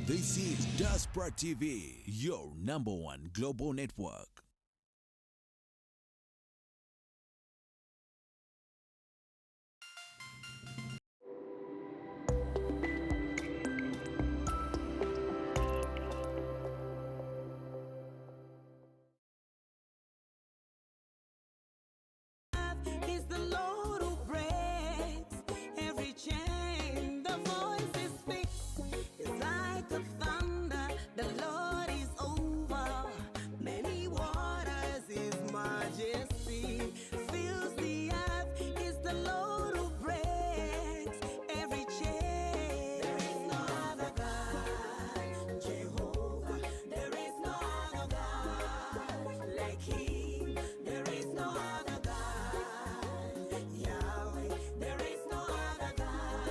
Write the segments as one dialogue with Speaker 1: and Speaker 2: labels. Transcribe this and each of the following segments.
Speaker 1: This is Diaspora TV, your number one global network.
Speaker 2: Is the Lord who breaks every chain. The voice he speaks is like a thunder. The Lord is over many waters. His majesty fills the earth. Is the Lord who breaks every chain. There is no other God, Jehovah. There is no other God like Him. There is no other God, Yahweh. There is no other God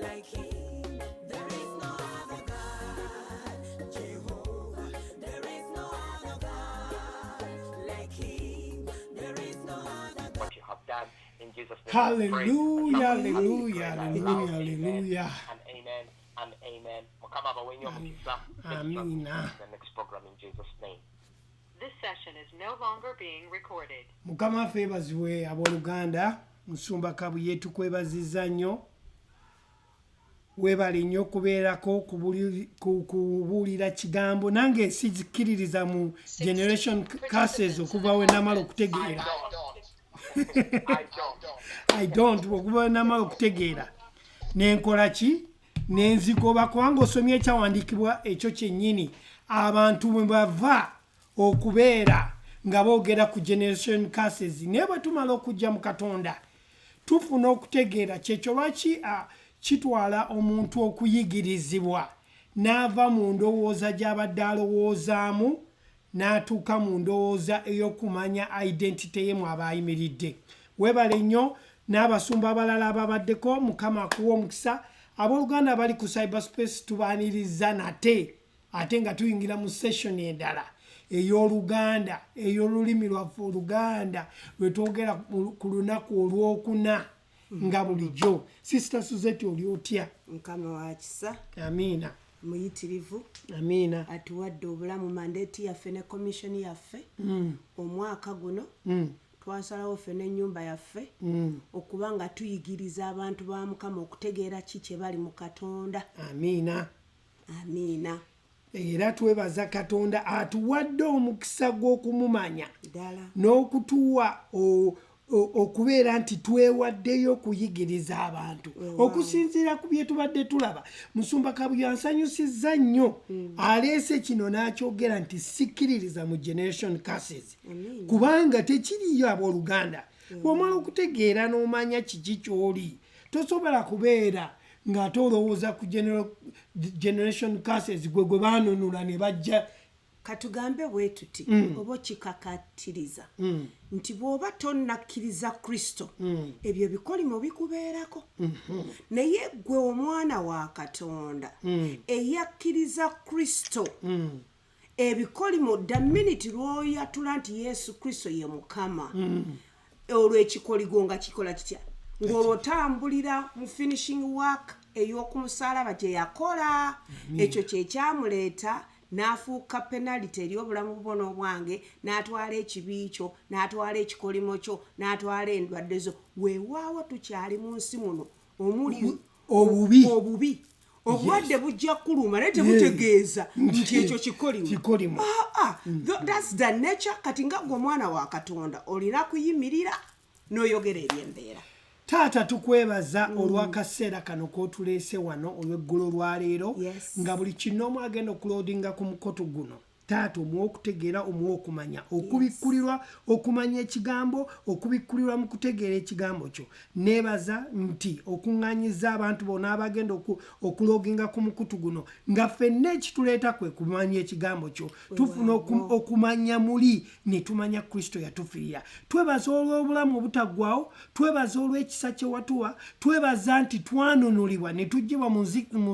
Speaker 2: like Him. There is no other God, Jehovah. There is no other God like Him. There is no other God.
Speaker 3: What you have done in Jesus' name. We pray.
Speaker 4: Hallelujah,
Speaker 3: And somebody has to
Speaker 4: hallelujah,
Speaker 3: pray like
Speaker 4: hallelujah,
Speaker 3: loud, amen,
Speaker 4: hallelujah.
Speaker 3: and amen, and amen. Mukama abawenye omukisa. Let's
Speaker 4: Amina.
Speaker 3: to the next program in Jesus' name.
Speaker 5: This session is no longer being recorded.
Speaker 4: Mukama waffe yeebazibwe abooluganda. Musumba Kabuye, tukwebazizza nnyo, weebale nnyo okubeerako kubuulira kigambo. Nange sikikkiririza mu generation curses okuva we namala okutegeera.
Speaker 3: I don't.
Speaker 4: I don't. Okuva we namala okutegeera nenkola ki, nenzigoba, kubanga osomye ekyawandiikibwa ekyo kyennyini abantu bwe bava okubeera nga boogera ku generation curses. Naye bwe tumala okujja mu Katonda, tufuna okutegeera. Kyekyo lwaki kitwala omuntu okuyigirizibwa n'ava mu ndowooza gy'abadde alowoozaamu n'atuuka mu ndowooza ey'okumanya identity ye mwaba ayimiridde. Weebale nnyo n'abasumba abalala ababaddeko. Mukama akuwa omukisa. Abooluganda abali ku cyberspace, tubaaniriza nate ate nga tuyingira mu session endala ey'Oluganda, ey'olulimi lwaffe Oluganda lwe twogera ku lunaku olwokuna nga bulijjo. Sister Suzette, oli otya?
Speaker 6: Mukama wa kisa.
Speaker 4: Amiina.
Speaker 6: Muyitirivu.
Speaker 4: Amiina.
Speaker 6: Atuwadde obulamu. Mandate yaffe ne commission yaffe omwaka guno, twasalawo ffe n'ennyumba yaffe okuba nga tuyigiriza abantu ba Mukama okutegeera ki kye bali mu Katonda.
Speaker 4: Amiina.
Speaker 6: Amiina.
Speaker 4: Era twebaza Katonda atuwadde omukisa gw'okumumanya
Speaker 6: Ddala.
Speaker 4: n'okutuwa okubeera nti twewaddeyo okuyigiriza abantu okusinziira ku bye tubadde tulaba. Musumba Kabuyo ansanyusizza nnyo, aleese kino n'akyogera nti sikkiririza mu generation curses, kubanga tekiriyo. Abooluganda, bw'omala okutegeera n'omanya kiki ky'oli, tosobola kubeera ng'ate olowooza ku generation curses. Gwe baanunula ne bajja.
Speaker 6: Katugambe bwe tuti, oba okikakatiriza nti bw'oba tonnakkiriza Kristo, ebyo bikolimo bikubeerako. Naye gwe omwana wa Katonda eyakkiriza Kristo, ebikolimo, the minute lw'oyatula nti Yesu Kristo ye Mukama, olwo ekikoligo nga kikola kitya? Ng'olwo otambulira mu finishing work ey'okumusaalaba gye yakola. Ekyo kyekyamuleeta n'afuuka penalty eri obulamu bwo n'obwange, n'atwala ekibi kyo, n'atwala ekikolimo kyo, n'atwala endwadde zo. Weewaawo tukyali mu nsi muno omuli
Speaker 4: Obubi.
Speaker 6: Obubi, obulwadde bujja kuluma, naye tebutegeeza nti ekyo kikolimo.
Speaker 4: Kikolimo.
Speaker 6: Ah, ah, that's the nature. Kati nga gwe omwana wa Katonda, olina kuyimirira n'oyogera ebyembeera.
Speaker 4: Taata, tukwebaza olw'akaseera kano k'otuleese wano olw'eggulo lwaleero, nga buli kinoomu agenda okuloadinga ku mukoto guno, Taata, omuwa okutegeera, omuwa okumanya, okubikkulirwa okumanya ekigambo, okubikkulirwa mu kutegeera ekigambo kyo. Neebaza nti okuŋŋaanyiza abantu bonna abagenda okuloginga ku mukutu guno, nga ffenna ekituleeta kwe kumanya ekigambo kyo, tufuna okumanya muli ne tumanya Kristo yatufiirira. Twebaza olw'obulamu obutaggwawo, twebaza olw'ekisa kye watuwa, twebaza nti twanunulibwa ne tuggyibwa mu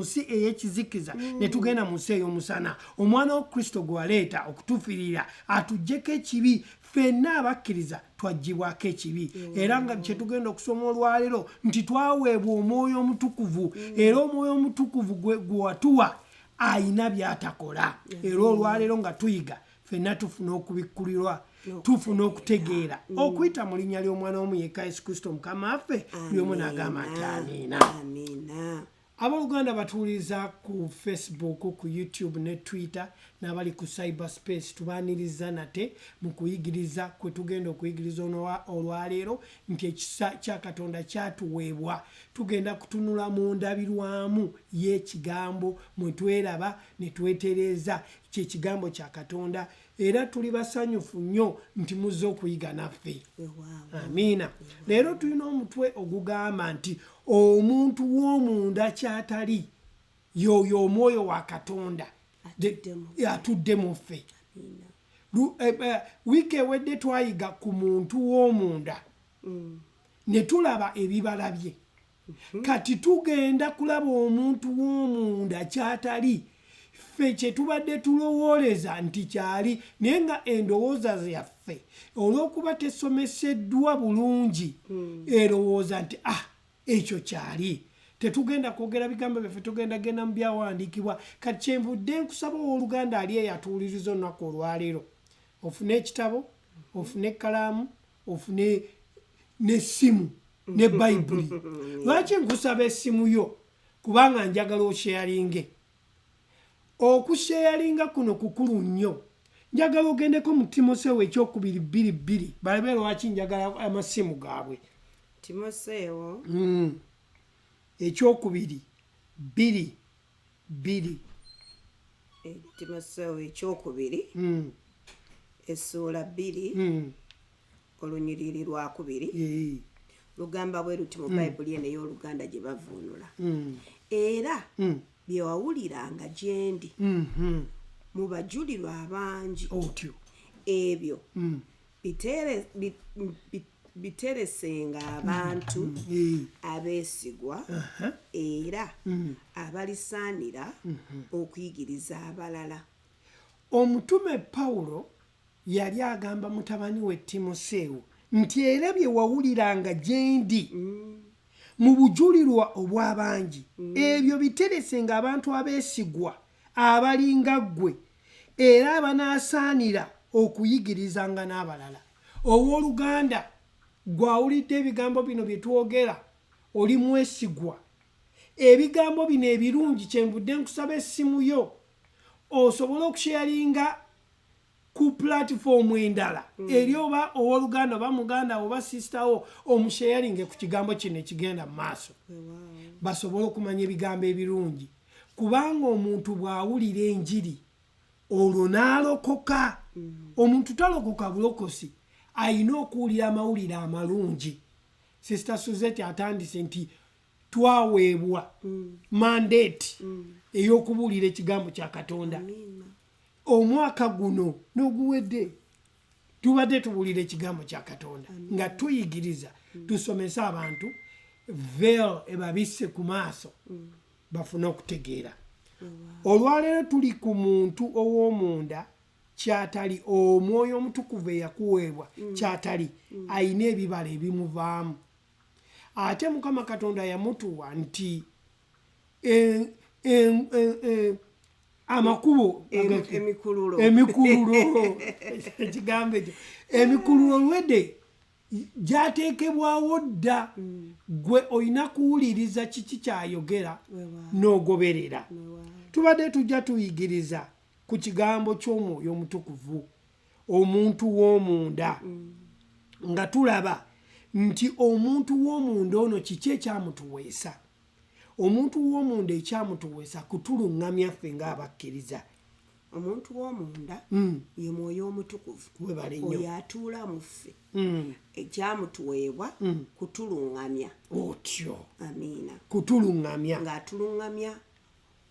Speaker 4: nsi ey'ekizikiza ne tugenda mu nsi ey'omusana. Omwana wa Kristo gwe waleeta okutufiirira atuggyeko ekibi, ffenna abakkiriza twaggyibwako ekibi. Era nga kyetugenda okusoma olwaleero nti twaweebwa Omwoyo Omutukuvu, era Omwoyo Omutukuvu gwe watuwa. Ayina byatakola. Era olwaleero nga tuyiga ffenna tufuna okubikkulirwa, tufuna okutegeera okuyita mu linnya ly'omwana w'omu yekka Yesu Kristo Mukama waffe. Buli omu n'agamba nti amiina.
Speaker 6: Amiina.
Speaker 4: Abooluganda batuwuliriza ku Facebook, ku YouTube ne Twitter n'abali ku cyberspace, tubaaniriza nate mu kuyigiriza kwe tugenda okuyigiriza olwaleero nti ekisa kya Katonda kyatuweebwa. Tugenda kutunula mu ndabirwamu y'ekigambo mwe tweraba ne twetereeza, kyekigambo kya Katonda. Era tuli basanyufu nnyo nti muzze okuyiga naffe.
Speaker 6: Weewaawo.
Speaker 4: Amiina. Leero tulina omutwe ogugamba nti omuntu w'omunda kyatali yoyo omwoyo wa Katonda
Speaker 6: Atudde mu
Speaker 4: atudde mu ffe.
Speaker 6: Amiina.
Speaker 4: Wiiki ewedde twayiga ku muntu w'omunda ne tulaba ebibala bye. Kati tugenda kulaba omuntu w'omunda kyatali, ffe kye tubadde tulowooleza nti kyali, naye nga endowooza yaffe olw'okuba tesomeseddwa bulungi erowooza nti ah, ekyo kyali. Tetugenda kwogera bigambo byaffe, tugenda genda mu byawandiikibwa. Kati kyenvudde nkusaba owooluganda ali eyatuwuliriza olunaku olwaleero ofune ekitabo, ofune ekkalaamu, ofune n'essimu ne Bayibuli. Lwaki nkusaba essimu yo? Kubanga njagala osheyalinge. Okusheyalinga kuno kukulu nnyo. Njagala ogendeko mu Timoseewo ekyokubiri 2:2, balabe lwaki njagala amasimu gaabwe.
Speaker 6: Timoseewo
Speaker 4: Ekyokubiri 2:2.
Speaker 6: Timoseewo ekyokubiri essuula 2, olunyiriri lwakubiri, lugamba bwe luti mu Bayibuli eno ey'Oluganda gye bavuunula: "Era bye wawuliranga gye ndi mu bajulirwa abangi,
Speaker 4: Otyo.
Speaker 6: ebyo biteresenga abantu abeesigwa era abalisaanira okuyigiriza abalala."
Speaker 4: Omutume Pawulo yali agamba mutabani we Timoseewo nti era bye wawuliranga gye ndi mu bujulirwa obw'abangi, ebyo biteresenga abantu abeesigwa abalinga ggwe era abanaasaanira okuyigirizanga n'abalala. Owooluganda gw'awulidde ebigambo bino bye twogera, oli mwesigwa. Ebigambo bino ebirungi, kyenvudde nkusaba essimu yo osobole okusharinga ku platform endala eri oba owooluganda oba muganda oba sister wo, omusharinge ku kigambo kino ekigenda mu maaso, basobole okumanya ebigambo ebirungi. Kubanga omuntu bw'awulira enjiri olwo n'alokoka, omuntu talokoka bulokosi, ayina okuwulira amawulire amalungi. Sister Suzette atandise nti twaweebwa mandate ey'okubuulira ekigambo kya Katonda. Omwaka guno n'oguwedde tubadde tubuulira ekigambo kya Katonda nga tuyigiriza, tusomese abantu, veil ebabisse ku maaso bafune okutegeera. Olwaleero tuli ku muntu ow'omunda kyatali, omwoyo omutukuvu eyakuweebwa kyatali, ayina ebibala ebimuvaamu. Ate Mukama Katonda yamutuwa nti amakubo
Speaker 6: Emikululo.
Speaker 4: Emikululo, ekigambo ekyo emikululo lwedde gyateekebwawo dda. Gwe olina kuwuliriza kiki kyayogera n'ogoberera. Tubadde tujja tuyigiriza ku kigambo ky'omwoyo omutukuvu, omuntu w'omunda, nga tulaba nti omuntu w'omunda ono kiki ekyamutuweesa. Omuntu w'omunda ekyamutuweesa kutuluŋŋamya ffe ng'abakkiriza.
Speaker 6: Omuntu w'omunda ye mwoyo omutukuvu.
Speaker 4: Webale nnyo.
Speaker 6: Oyo atuula mu ffe, ekyamutuweebwa kutuluŋŋamya.
Speaker 4: Otyo.
Speaker 6: Amiina.
Speaker 4: Kutuluŋŋamya.
Speaker 6: Ng'atuluŋŋamya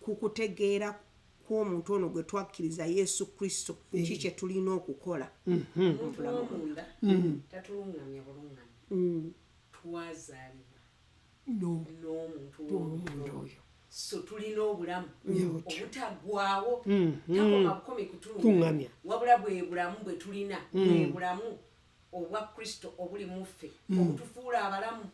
Speaker 6: ku kutegeera kw'omuntu ono gwe twakkiriza, Yesu Kristo, ki kye tulina okukola.
Speaker 7: Omuntu w'omunda tatuluŋŋamya buluŋŋamya. Twazaalibwa
Speaker 4: No.
Speaker 7: n'omuntu
Speaker 4: Omuntu
Speaker 7: w'omunda.
Speaker 4: oyo.
Speaker 7: So tulina obulamu
Speaker 4: Otyo.
Speaker 7: obutaggwawo. Takoma bukomi
Speaker 4: Kuluŋŋamya.
Speaker 7: kutuluŋŋamya, wabula bwe bulamu bwe tulina, bwe bulamu obwa Kristo obuli mu ffe, obutufuula abalamu,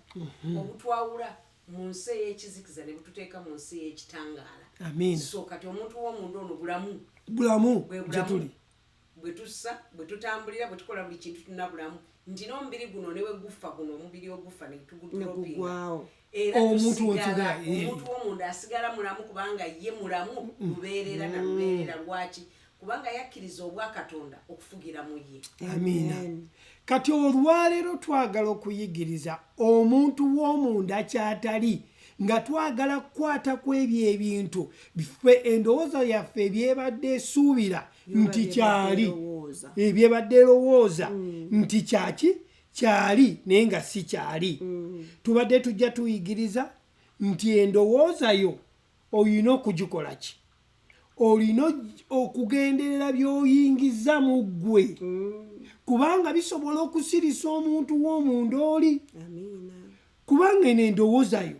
Speaker 7: obutwawula. mu nsi ey'ekizikiza ne bututeeka mu nsi ey'ekitangaala.
Speaker 4: Amiina.
Speaker 7: So kati omuntu w'omunda ono bulamu,
Speaker 4: Bulamu
Speaker 7: bwe
Speaker 4: gye
Speaker 7: bulamu
Speaker 4: tuli.
Speaker 7: Bwe tussa, bwe tutambulira, bwe tukola buli kintu, tulina bulamu nti n'omubiri guno ne bwe gufa, guno omubiri ogufa ne tugudropinga,
Speaker 6: Negugwawo.
Speaker 7: Era
Speaker 4: Omuntu
Speaker 7: tusigala,
Speaker 4: osigala, eh.
Speaker 7: omuntu w'omunda asigala mulamu, kubanga ye mulamu lubeerera na lubeerera. Lwaki? Kubanga yakkiriza obwakatonda okufugira mu ye.
Speaker 4: Amiina.
Speaker 6: Amen.
Speaker 4: Kati olwaleero twagala okuyigiriza omuntu w'omunda kyatali, nga twagala kukwata ku ebyo ebintu ffe endowooza yaffe ebyebadde esuubira nti
Speaker 6: Byebadde
Speaker 4: kyali,
Speaker 6: erowooza.
Speaker 4: ebyebadde erowooza nti kyaki kyali, naye nga si kyali. Tubadde tujja tuyigiriza nti endowooza yo olina okugikola ki, olina okugenderera by'oyingiza mu ggwe, kubanga bisobola okusirisa omuntu w'omunda oli.
Speaker 6: Amiina.
Speaker 4: Kubanga eno endowooza yo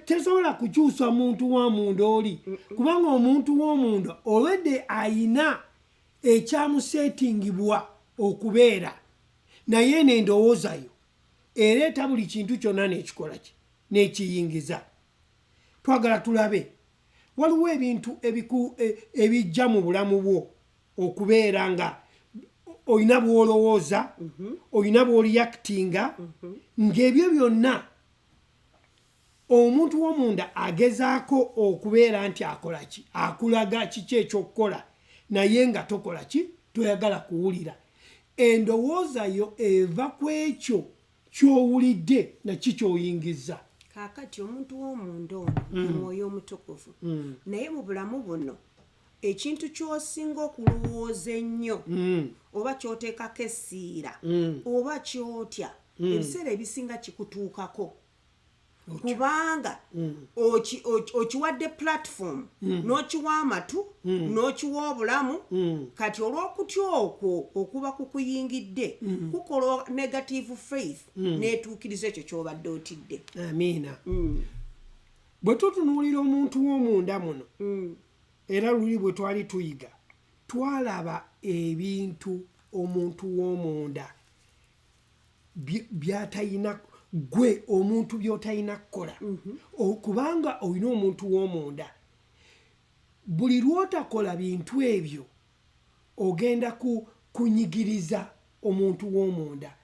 Speaker 4: tesobola kukyusa muntu wa munda oli, kubanga omuntu w'omunda olwedde ayina ekyamuseetingibwa okubeera, naye eno endowooza yo ereeta buli kintu kyonna n'ekikola ki, n'ekiyingiza. Twagala tulabe waliwo ebintu ebijja mu bulamu bwo okubeera nga olina bw'olowooza, olina bw'oliyakitinga, ng'ebyo byonna omuntu w'omunda agezaako okubeera nti akola ki, akulaga kiki ekyokukola, naye nga tokola ki, toyagala kuwulira. Endowooza yo eva ku ekyo ky'owulidde naki kyoyingiza.
Speaker 6: Kaakati omuntu w'omunda ono ye Mwoyo Omutukuvu, naye mu bulamu buno ekintu ky'osinga okulowooza ennyo, oba ky'oteekako essiira, oba ky'otya, ebiseera ebisinga kikutuukako, kubanga okiwadde platform, n'okiwa amatu, n'okiwa obulamu. Kati olw'okutya okwo okuba kukuyingidde, kukola negative faith n'etuukiriza ekyo ky'obadde otidde.
Speaker 4: Amiina. Bwe tutunuulira omuntu w'omunda muno, era luli bwe twali tuyiga twalaba ebintu omuntu w'omunda by'atayina, gwe omuntu by'otayina kukola. Kubanga olina omuntu w'omunda, buli lw'otakola bintu ebyo ogenda kunyigiriza omuntu w'omunda,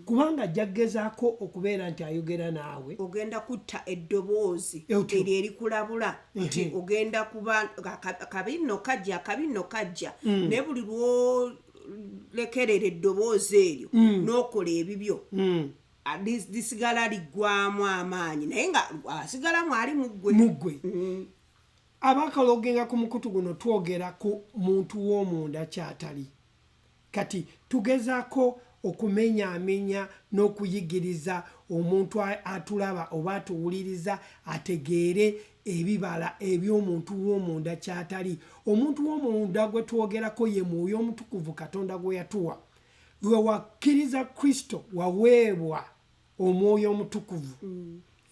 Speaker 4: kubanga ajja kugezaako okubeera nti ayogera naawe.
Speaker 6: Ogenda kutta eddoboozi
Speaker 4: Otyo.
Speaker 6: eryo erikulabula nti ogenda kuba kabi nno kajja, akabi nno kajja. Naye buli lwolekerera eddoboozi eryo n'okola ebibyo, lisigala liggwamu amaanyi, naye nga asigalamu ali mu ggwe.
Speaker 4: Mu ggwe. Abakalogenga ku mukutu guno twogera ku muntu w'omunda kyatali. Kati tugezaako okumenyaamenya n'okuyigiriza omuntu atulaba oba atuwuliriza ategeere ebibala eby'omuntu w'omunda kyatali. Omuntu w'omunda gwe twogerako ye Mwoyo Omutukuvu Katonda gwe yatuwa. Lwe wakkiriza Kristo waweebwa Omwoyo Omutukuvu,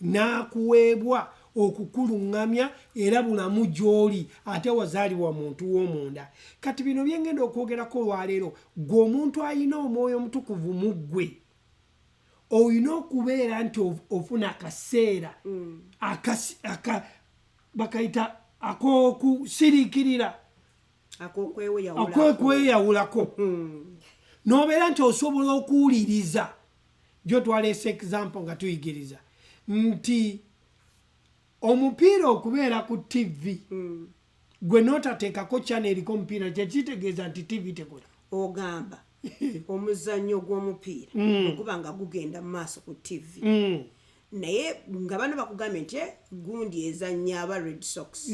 Speaker 4: n'akuweebwa okukuluŋŋamya, era bulamu gy'oli, ate wazaalibwa muntu w'omunda. Kati bino bye ngenda okwogerako olwaleero, ggwe omuntu alina Omwoyo Omutukuvu mu ggwe, olina okubeera nti ofuna akaseera bakayita ak'okusiriikirira,
Speaker 6: ak'okweyawulako.
Speaker 4: Akw'okweyawulako, n'obeera nti osobola okuwuliriza. Gyo twaleese example nga tuyigiriza nti omupiira okubeera ku TV, gwe n'otateekako channel eriko omupiira, kyekitegeeza nti TV tekola?
Speaker 6: Ogamba omuzannyo gw'omupiira oguba nga gugenda mu maaso ku TV, naye nga bano bakugambye nti gundi ezannya aba Red Sox,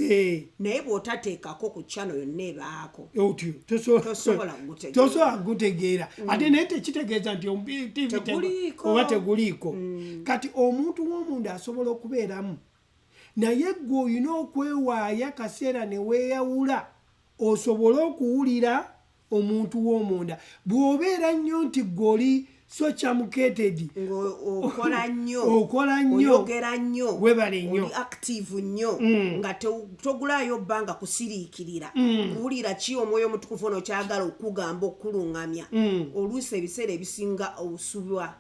Speaker 6: naye bw'otateekako ku channel yonna ebaako,
Speaker 4: otyo
Speaker 6: tosobola kugutegeera.
Speaker 4: Tosobola kugutegeera. Ate naye tekitegeeza nti TV
Speaker 6: Teguliiko.
Speaker 4: Oba teguliiko. Kati omuntu w'omunda asobola okubeeramu, naye gwe olina okwewaayo akaseera ne weeyawula osobole okuwulira omuntu w'omunda. Bw'obeera nnyo nti gwe oli so chamuketed,
Speaker 6: ng'okola nnyo,
Speaker 4: okola nnyo,
Speaker 6: oyogera nnyo,
Speaker 4: Webale nnyo.
Speaker 6: oli active nnyo, nga togulaayo bbanga kusiriikirira kuwulira ki Omwoyo Omutukuvu ono kyagala okugamba, okuluŋŋamya, oluusi ebiseera ebisinga osubwa.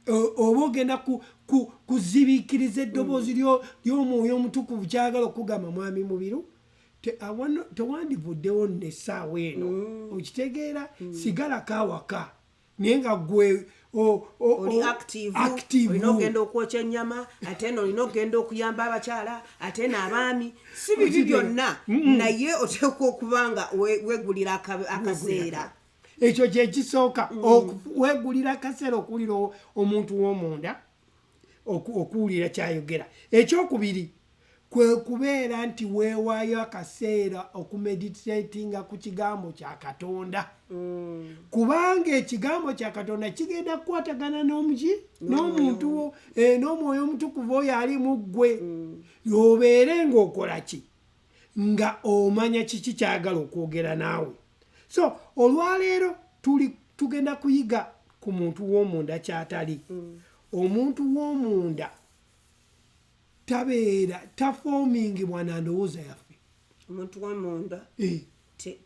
Speaker 4: Oba ogenda kuzibiikiriza eddoboozi ly'omwoyo omutukuvu kyagala okugamba mwami Mubiru, tewandivuddewo nno essaawa eno. Okitegeera? Sigalako awaka, naye nga gwe
Speaker 6: oli
Speaker 4: active.
Speaker 6: Active, olina okugenda okwokya ennyama, ate eno olina okugenda okuyamba abakyala, ate n'abaami. Si bibi byonna, naye oteekwa okuba nga weegulira akaseera.
Speaker 4: Ekyo kyekisooka, weegulira akaseera okuwulira omuntu w'omunda, okuwulira kyayogera. Ekyokubiri kwe kubeera nti weewaayo akaseera okumeditatinga ku kigambo kya Katonda, kubanga ekigambo kya Katonda kigenda kukwatagana n'omuki n'omuntu wo, n'omwoyo omutukuvu oyo ali mu ggwe, obeere ng'okola ki, nga omanya kiki kyagala okwogera naawe. So olwaleero tugenda kuyiga ku muntu w'omunda kyatali. Omuntu w'omunda tabeera tafoomingibwa na ndowooza yaffe.
Speaker 6: Omuntu w'omunda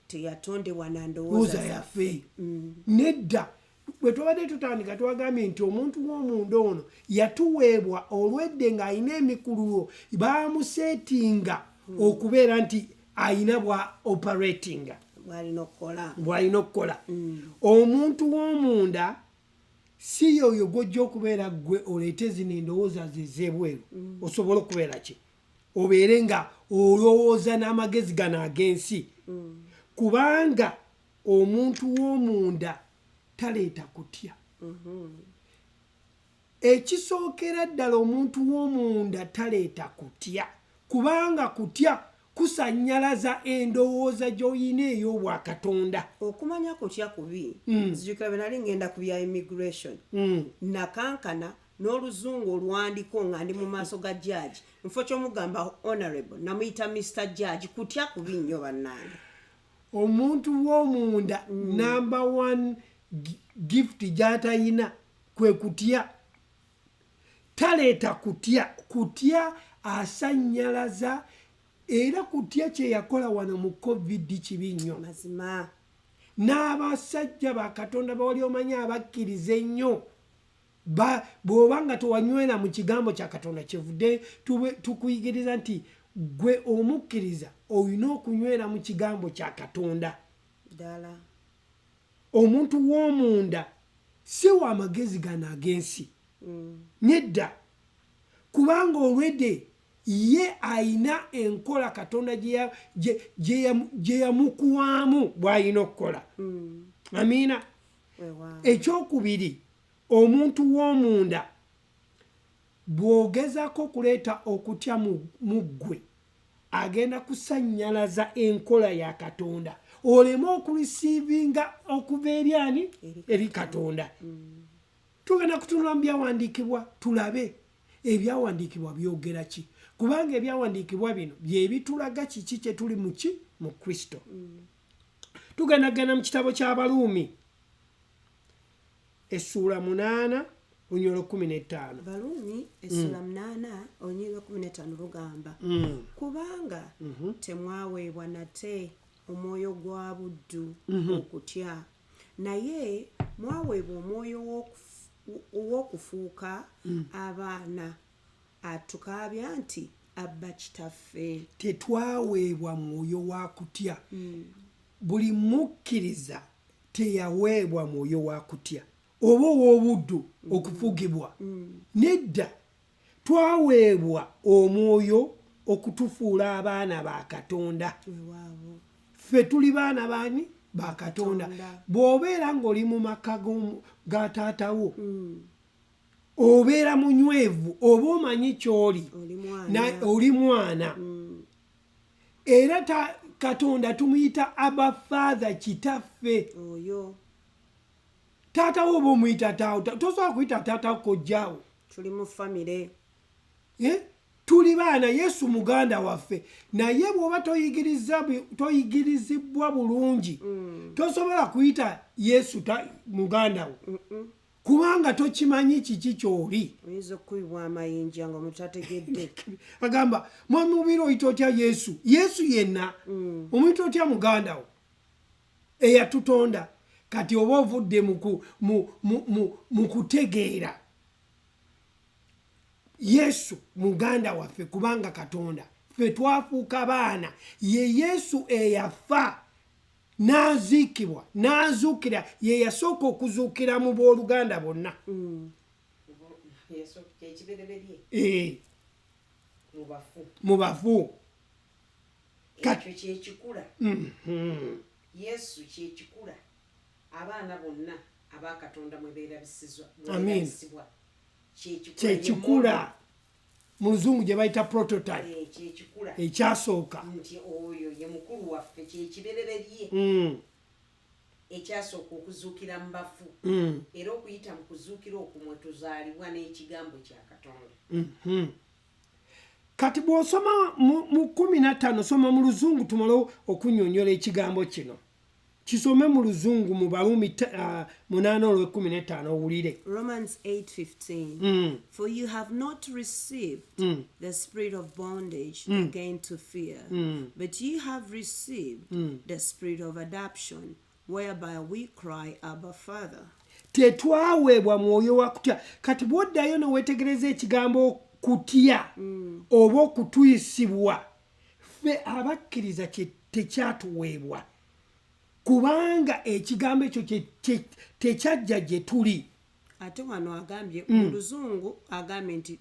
Speaker 6: teyatondebwa na
Speaker 4: ndowooza
Speaker 6: ndowooza
Speaker 4: yaffe, nedda. Bwe twabadde tutandika twagambye nti omuntu w'omunda ono yatuweebwa olwedde ng'alina emikululo, baamuseetinga okubeera nti ayina bwa operatinga,
Speaker 6: bwalina okukola.
Speaker 4: Bw'alina okukola. Omuntu w'omunda si yoyo gw'ojja okubeera ggwe oleete zino endowooza ze ez'ebweru, osobole okubeera ki, obeere nga olowooza n'amagezi gano ag'ensi, kubanga omuntu w'omunda taleeta kutya. Ekisookera ddala, omuntu w'omunda taleeta kutya, kubanga kutya kusannyalaza endowooza gy'oyina ey'obwakatonda.
Speaker 6: Okumanya kutya kubi. Nzijukira bwe nali ngenda ku bya immigration, nakankana n'oluzungu olwandiko nga ndi mu maaso ga judge. Nfo kyomugamba honorable, namuyita Mr Judge. Kutya kubi nnyo, bannange.
Speaker 4: Omuntu w'omunda, number one gift gy'atayina kwe kutya. Taleeta kutya. Kutya asannyalaza, era kutya kye yakola wano mu COVID kibi nnyo.
Speaker 6: Mazima.
Speaker 4: N'abasajja bakatonda bawali omanyi abakkiriza ennyo, bw'oba nga tewanywera mu kigambo kya Katonda, kyevudde tukuyigiriza nti gwe omukkiriza olina okunywera mu kigambo kya Katonda.
Speaker 6: Ddala.
Speaker 4: Omuntu w'omunda si wa magezi gano ag'ensi, nedda, kubanga olwedde ye ayina enkola Katonda gye yamukuwamu bw'alina okukola. Amiina.
Speaker 6: Weewaawo.
Speaker 4: Ekyokubiri, omuntu w'omunda bw'ogezaako okuleeta okutya mu ggwe, agenda kusannyalaza enkola ya Katonda, oleme okureceivinga okuva eri ani? Eri Katonda. Tugenda kutunula mu byawandiikibwa, tulabe ebyawandiikibwa byogera ki, kubanga ebyawandiikibwa bino bye bitulaga kiki kye tuli muki mu Kristo. Tugenda genda mu kitabo ky'Abaluumi essuula 8 olunyiriri 15.
Speaker 6: Baluumi essula 8 olunyiriri 15 lugamba, "Kubanga temwaweebwa nate omwoyo gwa buddu okutya, naye mwaweebwa omwoyo ow'okufuuka abaana, atukaabya nti, Abba Kitaffe."
Speaker 4: Tetwaweebwa mwoyo wa kutya. Buli mukkiriza teyaweebwa mwoyo wa kutya oba ow'obuddu okufugibwa, nedda. Twaweebwa omwoyo okutufuula abaana ba Katonda.
Speaker 6: Weewaawo.
Speaker 4: Ffe tuli baana baani? Ba Katonda.
Speaker 6: Katonda.
Speaker 4: Bw'obeera ng'oli mu maka ga taatawo, obeera munywevu, oba omanyi ky'oli.
Speaker 6: Oli mwana.
Speaker 4: Oli mwana, era Katonda tumuyita Abba Father, Kitaffe.
Speaker 6: Oyo.
Speaker 4: Taatawo oba omuyita taawo, tosobola kuyita taatawo kojjaawo.
Speaker 6: Tuli mu famire.
Speaker 4: Eh? Tuli baana, Yesu muganda waffe, naye bw'oba toyigirizibwa bulungi, tosobola kuyita Yesu muganda wo, kubanga tokimanyi kiki kyoli.
Speaker 6: Oyinza okukubibwa amayinja nga omuntu tategedde.
Speaker 4: Agamba, "Mwami Mubiri, oyita otya Yesu, Yesu yenna omuyita otya muganda wo eyatutonda?" Kati oba ovudde mu kutegeera. Yesu muganda waffe, kubanga Katonda ffe twafuuka baana. Ye Yesu eyafa n'aziikibwa n'azuukira, ye yasooka okuzuukira mu booluganda bonna.
Speaker 7: Kyekibereberye mu bafu.
Speaker 4: Mu bafu.
Speaker 7: Ekyo kyekikula. Yesu kyekikula abaana bonna abakatonda mwe
Speaker 4: Amin.
Speaker 7: beerabisibwa.
Speaker 4: Kyekikula mu luzungu gye bayita prototype.
Speaker 7: Kyekikula
Speaker 4: ekyasooka.
Speaker 7: Nti oyo ye mukulu waffe, kyekibereberye ekyasooka okuzuukira mu bafu, era okuyita mu kuzuukira okwo mwe tuzaalibwa n'ekigambo kya Katonda.
Speaker 4: Kati bw'osoma mu 15, soma mu luzungu tumale okunnyonnyola ekigambo kino. Kisome mu luzungu mu Baluumi 8 olw'e15 owulire.
Speaker 6: Romans 8:15. For you have not received the spirit of bondage again to fear, but you have received the spirit of adoption, whereby we cry, Abba, Father.
Speaker 4: Tetwaweebwa mwoyo wa kutya. Kati bw'oddayo neweetegereza ekigambo kutya oba okutuyisibwa, ffe abakkiriza tekyatuweebwa, kubanga ekigambo ekyo tekyajja gye tuli.
Speaker 6: Ate wano agambye mu luzungu, agambye nti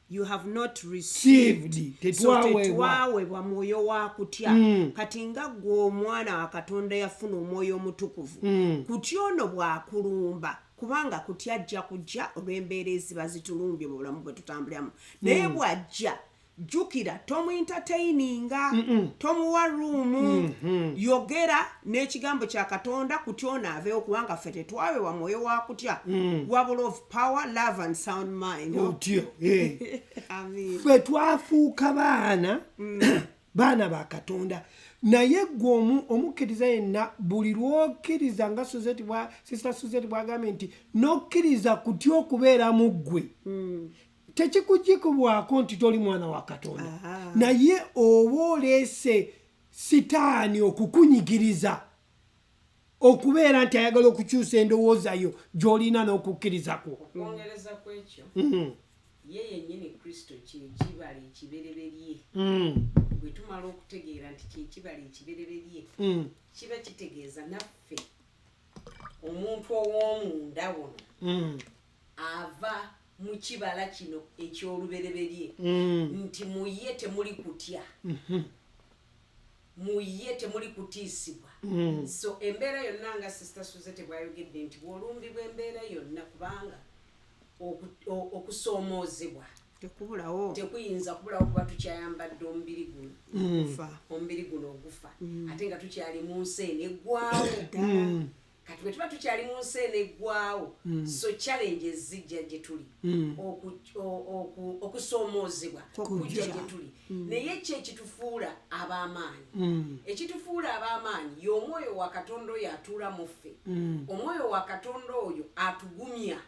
Speaker 6: you have not received.
Speaker 4: Received.
Speaker 6: So
Speaker 4: Tetwaweebwa.
Speaker 6: tetwaweebwa mwoyo wa kutya. Kati nga gwe omwana wa Katonda yafuna omwoyo omutukuvu, kutya ono bw'akulumba, kubanga kutya ajja kujja olw'embeera eziba zitulumbye mu bulamu bwe tutambuliramu, naye bw'ajja, jjukira tomuentertaininga, tomuwa room. Yogera n'ekigambo kya Katonda, kutya ono aveewo, kubanga ffe tetwaweebwa mwoyo wa kutya, wabula of power, love and sound mind.
Speaker 4: Otyo, eh.
Speaker 6: Amen.
Speaker 4: Ffe twafuuka baana ba Katonda, naye gwe omukkiriza yenna, buli lwokkiriza nga Sister Suzette bwagambye nti nokkiriza kutya okubeera mu ggwe, tekikugikubwako nti toli mwana wa Katonda, naye oba oleese sitaani okukunyigiriza okubeera nti ayagala okukyusa endowooza yo gy'olina n'okukkiriza kwo.
Speaker 7: Okwongereza ku ekyo, ye yennyini Kristo kyekibala ekibereberye. Bwe tumala okutegeera nti kyekibala ekibereberye, kiba kitegeeza naffe omuntu ow'omunda wuno ava mu kibala kino eky'olubereberye, nti mu ye temuli kutya, mu ye temuli kutiisibwa. So embeera yonna, nga Sister Suzette bwayogedde nti bw'olumbibwa embeera yonna, kubanga okusoomoozebwa
Speaker 6: tekubulawo,
Speaker 7: tekuyinza kubulawo, kuba tukyayambadde omubiri guno,
Speaker 6: kufa,
Speaker 7: omubiri guno ogufa, ate nga tukyali mu nsi eno eggwawo. Kati bwe tuba tukyali mu nsi eno eggwawo, so challenges zijja gye tuli, okusoomoozebwa kujja gye tuli, naye ki ekitufuula ab'amaanyi? Ekitufuula ab'amaanyi y'omwoyo wa Katonda oyo atuula mu ffe. Omwoyo wa Katonda oyo atugumya,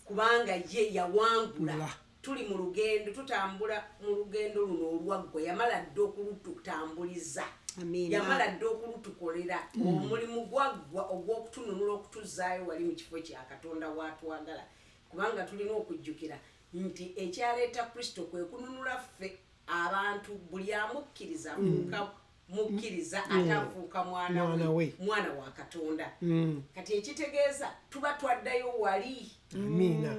Speaker 7: kubanga ye yawangula.
Speaker 4: La.
Speaker 7: Tuli mu lugendo, tutambula mu lugendo luno olwaggwa, yamala dda okulututambuliza.
Speaker 6: Amiina.
Speaker 7: Yamala dda okulutukolera omulimu gwaggwa ogw'okutununula, okutuzaayo wali mu kifo kya Katonda watwagala, kubanga tulina okujjukira nti ekyaleeta Kristo kwe kununula ffe abantu. Buli amukkiriza afuuka mukkiriza, ate afuuka mwana
Speaker 4: Mwana
Speaker 7: we,
Speaker 4: we.
Speaker 7: mwana wa Katonda. Kati ekitegeeza tuba twaddayo wali
Speaker 4: Amiina.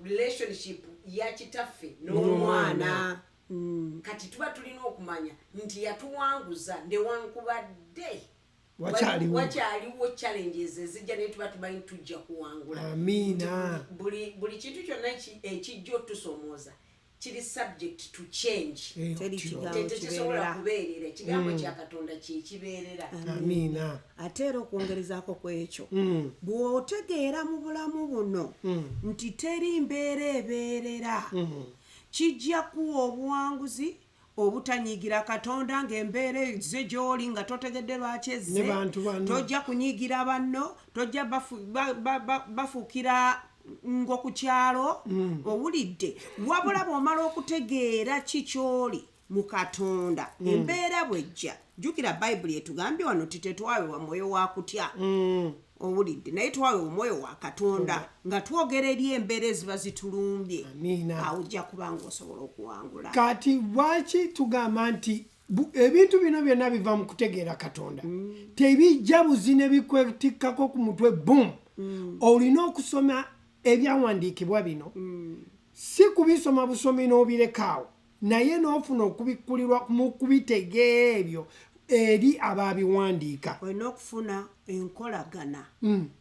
Speaker 7: relationship ya kitaffe n'omwana. Kati tuba tulina okumanya nti yatuwanguza, newankubadde
Speaker 4: Wakyaliwo.
Speaker 7: Wakyaliwo challenges ezijja, naye tuba tumanyi tujja kuwangula.
Speaker 4: Amiina.
Speaker 7: Buli kintu kyonna ekijja otusomooza kiri subject to change.
Speaker 6: Teri
Speaker 4: Otyo.
Speaker 6: kigambo
Speaker 7: Tekisobola
Speaker 6: kibeerera.
Speaker 7: kubeerera. Ekigambo kya Katonda kyekibeerera.
Speaker 4: Amiina.
Speaker 6: Ate era okwongerezaako ku ekyo, bw'otegeera mu bulamu buno nti teri mbeera ebeerera, kijja kuwa obuwanguzi obutanyiigira Katonda ng'embeera ezze gy'oli nga totegedde lwaki ezze.
Speaker 4: Ne bantu banno.
Speaker 6: Tojja kunyiigira banno, tojja bafuukira ngo ku kyalo, owulidde? Wabula bw'omala okutegeera ki ky'oli mu Katonda, embeera bwejja, jjukira Bayibuli etugambye wano ti tetwaweebwa mwoyo wa kutya. Owulidde, naye twawe omwoyo wa Katonda nga twogera eri embeera eziba zitulumbye.
Speaker 4: Amiina.
Speaker 6: Awo ojja kuba nga osobola okuwangula.
Speaker 4: Kati lwaki tugamba nti ebintu bino byonna biva mu kutegeera Katonda? Tebijja buzi ne bikwetikkako ku mutwe bum. Olina okusoma ebyawandiikibwa bino, si kubisoma busomi n'obirekaawo, naye n'ofuna okubikkulirwa mu kubitegeera ebyo eri ababiwandiika.
Speaker 6: Olina okufuna enkolagana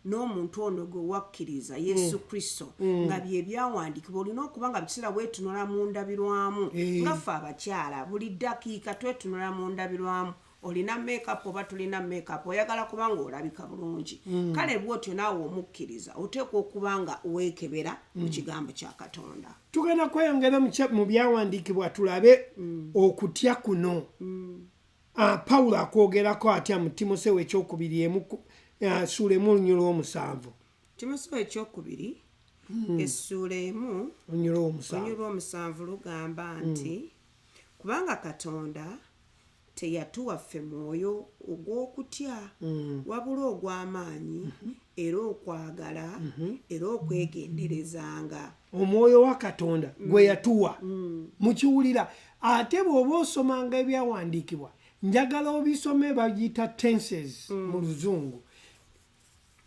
Speaker 6: n'omuntu ono gwe wakkiriza, Yesu Kristo, nga bye byawandiikibwa. Olina okuba nga biseera weetunula mu ndabirwamu. Nga ffe abakyala buli ddakiika twetunula mu ndabirwamu, olina makeup oba tulina makeup, oyagala kuba nga olabika bulungi. Kale bwotyo naawe omukkiriza oteekwa okuba nga weekebera mu kigambo kya Katonda.
Speaker 4: Tugenda kweyongera mu byawandiikibwa tulabe okutya kuno. Pawulo akwogerako atya mu Timoseewo ekyokubiri ssuula 1 olunyiriri 7.
Speaker 6: Timoseewo ekyokubiri essuula 1
Speaker 4: olunyiriri 7.
Speaker 6: Olunyiriri 7 lugamba nti, "Kubanga Katonda teyatuwa ffe mwoyo ogw'okutya, wabula ogw'amaanyi era okwagala era okwegenderezanga."
Speaker 4: Omwoyo wa Katonda gwe yatuwa, mukiwulira? Ate bw'oba osomanga ebyawandiikibwa, njagala obisome, bagiyita tenses mu Luzungu.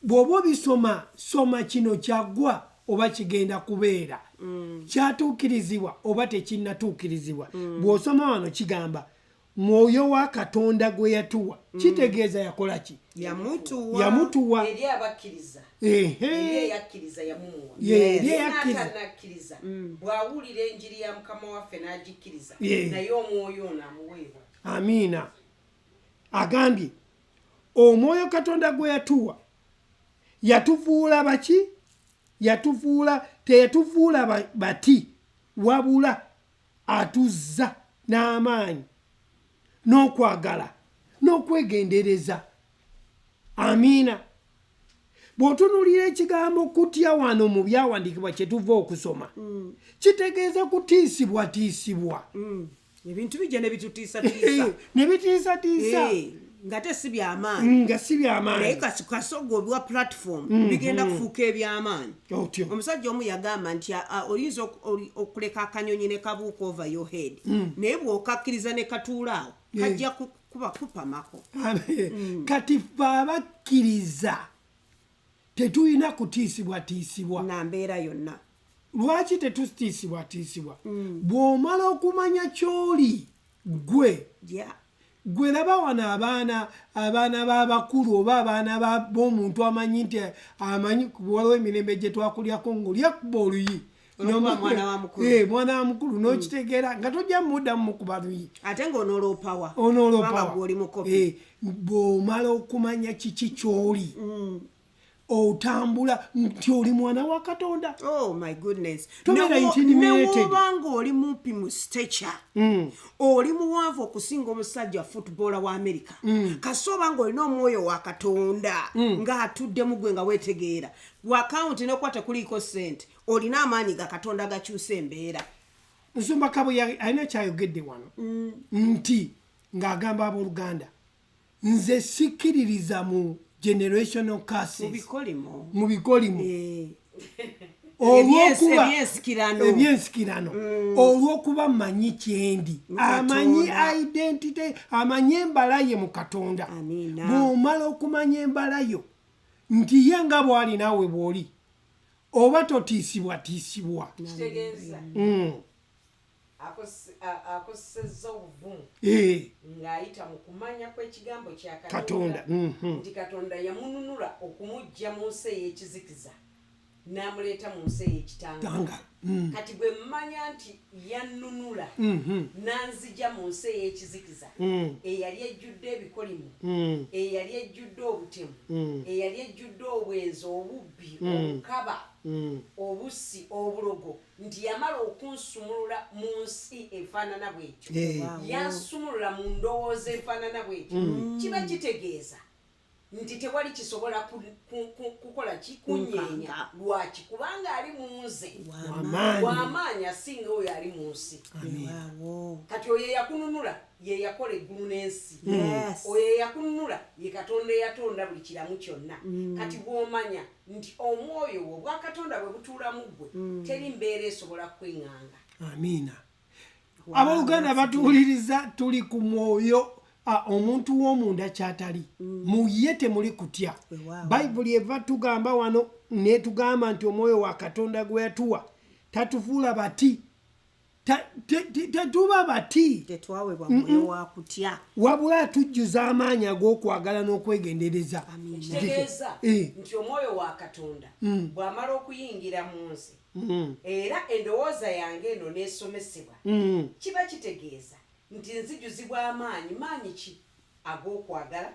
Speaker 4: Bw'oba obisoma, soma kino kyaggwa oba kigenda kubeera, kyatuukirizibwa oba tekinnatuukirizibwa. Bw'osoma wano kigamba mwoyo wa Katonda gwe yatuwa, kitegeeza yakola ki?
Speaker 6: Yamutuwa.
Speaker 4: Yamutuwa.
Speaker 7: Eri abakkiriza. Eri eyakkiriza yamumuwa.
Speaker 4: Eri eyakkiriza.
Speaker 7: N'atanakkiriza, bw'awulira enjiri ya Mukama waffe n'agikkiriza, naye omwoyo ono amuweebwa.
Speaker 4: Amiina. Agambye omwoyo Katonda gwe yatuwa yatufuula baki? Yatufuula, teyatufuula bati, wabula atuzza n'amaanyi n'okwagala n'okwegendereza. Amiina. Bw'otunuulira ekigambo kutya wano mu byawandiikibwa kye tuva okusoma, kitegeeza kutiisibwatiisibwa.
Speaker 6: Ebintu bijja ne bitutiisatiisa.
Speaker 4: Ne bitiisatiisa.
Speaker 6: Nga te si byamaanyi.
Speaker 4: Nga si
Speaker 6: Naye
Speaker 4: byamaanyi.
Speaker 6: Kasoga obiwa platform, bigenda kufuuka ebyamaanyi.
Speaker 4: Otyo.
Speaker 6: Omusajja omu yagamba nti oyinza okuleka akanyonyi ne kabuuka over your head, naye bw'okakkiriza ne katuula awo, kajja kuba kupamako.
Speaker 4: Kati fe abakkiriza tetulina kutiisibwatiisibwa
Speaker 6: na mbeera yonna.
Speaker 4: Lwaki tetutiisibwatiisibwa? Bw'omala okumanya ky'oli gwe, gwe laba wano abaana b'abakulu oba abaana b'omuntu amanyi nti amanyi, waliwo emirembe gye twakulyako ng'olyakuba oluyi.
Speaker 6: Olwokuba mwana wa mukulu.
Speaker 4: Mwana wa mukulu, n'okitegeera nga tojja muddamu mukuba luyi.
Speaker 6: Ate ng'onooloopawa.
Speaker 4: Onooloopawa.
Speaker 6: Kubanga gw'oli mukopi.
Speaker 4: Bw'omala okumanya kiki ky'oli, otambula nti oli mwana wa Katonda.
Speaker 6: Oh my goodness.
Speaker 4: Tobeera intimidated.
Speaker 6: Newoba ng'oli mumpi mu stature, oli muwanvu okusinga omusajja footballer wa America, kasi oba ng'olina omwoyo wa Katonda ng'atuddemu gwe, nga weetegeera wakawunti nekuba tekuliiko ssente, olina amaanyi ga Katonda gakyusa embeera.
Speaker 4: Nsumba Kabuya alina kyayogedde wano nti ng'agamba abooluganda, nze sikkiririza mu generational
Speaker 6: mu
Speaker 4: curses,
Speaker 6: bikolimo.
Speaker 4: Mu bikolimo.
Speaker 6: Ebyensikirano.
Speaker 4: Ebyensikirano, olw'okuba mmanyi kyendi,
Speaker 6: Mu
Speaker 4: amanyi
Speaker 6: Katonda.
Speaker 4: identity, amanyi embala ye mu Katonda.
Speaker 6: Amiina.
Speaker 4: Bw'omala okumanya embala yo nti ye nga bw'ali naawe bw'oli, oba totiisibwatiisibwa.
Speaker 7: Kitegeeza akosezza obuvumu ng'ayita mu kumanya kw'ekigambo kya
Speaker 4: Katonda.
Speaker 7: Katonda, nti Katonda yamununula okumuggya mu nsi ey'ekizikiza n'amuleeta mu nsi ey'ekitanga.
Speaker 4: Tanga.
Speaker 7: Kati bwe mmanya nti yannunula n'anzija mu nsi ey'ekizikiza eyali ejjudde ebikolimo, eyali ejjudde obutemu, eyali ejjudde obwenzi, obubbi, obukaba, obusi, obulogo, nti yamala okunsumulula mu nsi efaanana bwetyo, yansumulula mu ndowooza efaanana bwetyo, kiba kitegeeza nti tewali kisobola kukola ki? Kunyeenya. Lwaki? Kubanga ali mu nze
Speaker 4: Wamaanyi.
Speaker 7: wamaanyi asinga oyo ali mu nsi.
Speaker 6: Waawo.
Speaker 7: Kati oyo eyakununula ye yakola eggulu n'ensi.
Speaker 6: Yes.
Speaker 7: Oyo eyakununula ye Katonda eyatonda buli kiramu kyonna. Kati bw'omanya nti omwoyo wo obwakatonda bwe butuula mu ggwe, teri mbeera esobola kweŋŋanga.
Speaker 4: Amiina. Abooluganda batuwuliriza, tuli ku mwoyo, omuntu w'omunda kyatali, mu ye temuli kutya.
Speaker 6: Weewaawo.
Speaker 4: Bayibuli eva tugamba wano netugamba nti omwoyo wa Katonda gwe yatuwa tatufuula bati. Tetuba bati.
Speaker 6: Tetwaweebwa mwoyo wa kutya.
Speaker 4: Wabula atujjuza amaanyi ag'okwagala n'okwegendereza.
Speaker 7: Kitegeeza nti omwoyo wa Katonda bw'amala okuyingira mu nsi, era endowooza yange eno n'esomesebwa, kiba kitegeeza nti nzijuzibwa amaanyi. Maanyi ki? Ag'okwagala,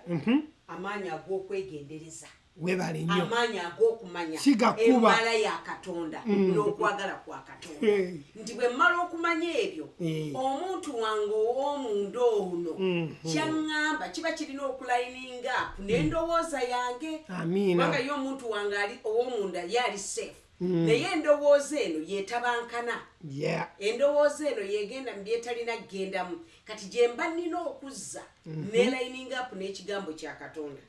Speaker 7: amaanyi ag'okwegendereza,
Speaker 4: Webale nnyo.
Speaker 7: amaanyi ag'okumanya
Speaker 4: Si gakuba.
Speaker 7: emmala ya Katonda n'okwagala kwa Katonda. Nti bwe mmala okumanya ebyo, omuntu wange ow'omunda ono kyaŋŋamba kiba kirina okulininga up n'endowooza yange.
Speaker 4: Amiina.
Speaker 7: Kubanga ye omuntu wange ali ow'omunda ye ali safe, naye endowooza eno yetabankana. Endowooza eno yegenda mu byetalina kugendamu. Kati gye mba nnina okuzza nelininga up n'ekigambo kya Katonda.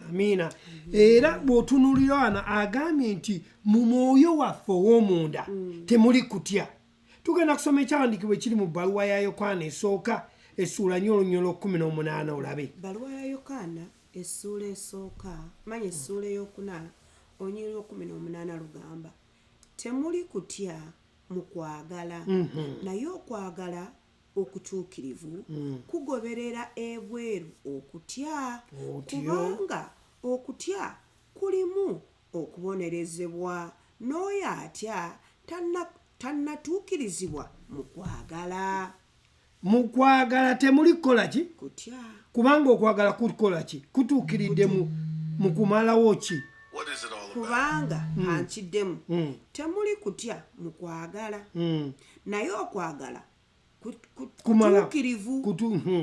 Speaker 4: Amiina. Era bw'otunuulira wano agambye nti mu mwoyo waffe ow'omunda temuli kutya. Tugenda kusoma ekyawandiikibwa ekiri mu bbaluwa ya Yokaana esooka, essuula 4, olunyiriri 18, olabe.
Speaker 6: Baluwa ya Yokaana essuula esooka, manya essuula eyokuna, olunyiriri 18 lugamba, "Temuli kutya mu kwagala, naye okwagala okutuukirivu kugoberera ebweru okutya,
Speaker 4: Otyo.
Speaker 6: kubanga okutya kulimu okubonerezebwa, n'oyo atya tannatuukirizibwa mu kwagala."
Speaker 4: Mu kwagala temuli kukola ki?
Speaker 6: Kutya.
Speaker 4: Kubanga okwagala kukola ki? Kutuukiridde mu kumalawo ki?
Speaker 8: What is it all about?
Speaker 6: Kubanga ankiddemu, temuli kutya mu kwagala, naye okwagala
Speaker 4: Kumala.
Speaker 6: kutuukirivu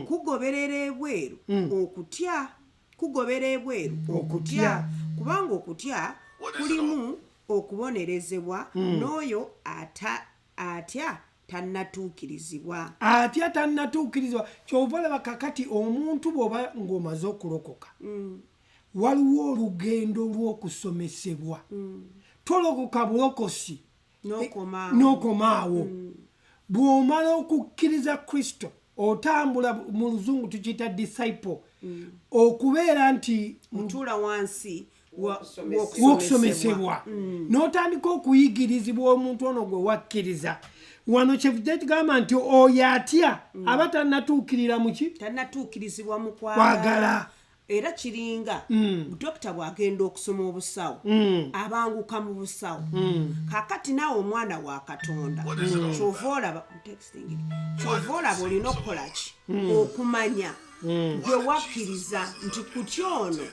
Speaker 6: kugoberera ebweru okutya, kugobera ebweru
Speaker 4: Okutya.
Speaker 6: okutya, kubanga okutya
Speaker 8: What is it
Speaker 6: kulimu okubonerezebwa, n'oyo atya tannatuukirizibwa.
Speaker 4: Atya tannatuukirizibwa. Kyova olaba kakati omuntu bw'oba ng'omaze okulokoka, waliwo olugendo lw'okusomesebwa. Tolokoka bulokosi
Speaker 6: N'okomaawo.
Speaker 4: N'okomaawo. Bw'omala okukkiriza Kristo, otambula, mu Luzungu tukiyita disciple, okubeera nti
Speaker 6: Otuula wansi
Speaker 4: w'okusomesebwa n'otandika okuyigirizibwa omuntu ono gwe wakkiriza. Wano kyevudde tugamba nti oyo atya aba tannatuukirira muki?
Speaker 6: Tannatuukirizibwa mu
Speaker 4: Kwagala.
Speaker 6: kwagala. Era kiringa dokita bw'agenda okusoma obusawo, abanguka mu busawo. Kakati naawe omwana wa Katonda,
Speaker 8: What is it all
Speaker 6: kyova olaba texting, kyova olaba olina okukola ki? Okumanya gwe wakkiriza nti kutya ono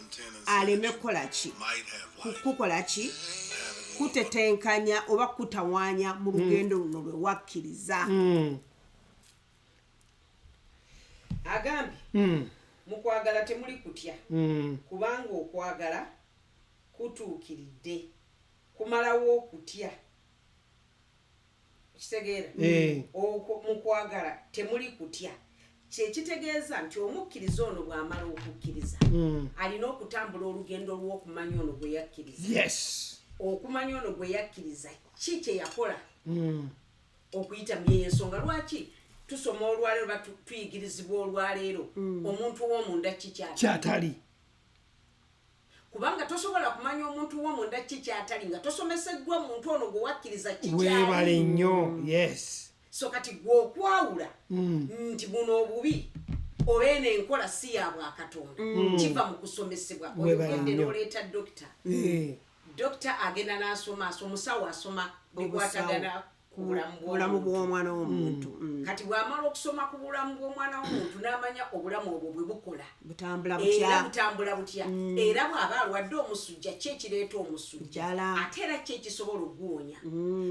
Speaker 6: aleme kukola ki?
Speaker 8: Might have life.
Speaker 6: Kukola ki? Kutetenkanya oba kutawaanya mu lugendo luno lwe wakkiriza.
Speaker 7: Agambye mu kwagala temuli kutya, kubanga okwagala kutuukiridde kumalawo okutya. Kitegeera? Mu kwagala temuli kutya, kyekitegeeza nti omukkiriza ono bw'amala okukkiriza, alina okutambula olugendo lw'okumanya ono gwe yakkiriza. Okumanya ono gwe yakkiriza ki kye yakola okuyita mu yeyo ensonga lwaki tusoma olwaleero, ba tuyigirizibwa olwaleero omuntu ow'omunda ki kyatali.
Speaker 4: Kyatali.
Speaker 7: Kubanga tosobola kumanya omuntu w'omunda ki kyatali nga tosomeseddwa muntu ono gwe wakkiriza ki
Speaker 4: Weebale
Speaker 7: kyali.
Speaker 4: nnyo, yes.
Speaker 7: So kati gwe okwawula nti buno obubi oba eno enkola si ya bwakatonda kiva mu kusomesebwa.
Speaker 4: Weebale
Speaker 7: Oyogedde
Speaker 4: nnyo.
Speaker 7: n'oleeta dokita. Dokita agenda n'asoma, omusawo asoma bikwatagana ku bulamu
Speaker 6: Bulamu
Speaker 7: bw'omuntu.
Speaker 6: bw'omwana w'omuntu.
Speaker 7: Kati bw'amala okusoma ku bulamu bw'omwana w'omuntu, n'amanya obulamu obwo bwe bukola,
Speaker 6: Butambula
Speaker 7: era
Speaker 6: butya?
Speaker 7: butambula butya, era bw'aba alwadde omusujja, ki ekireeta omusujja?
Speaker 6: Ddala.
Speaker 7: Ate era ki ekisobola okuguwonya?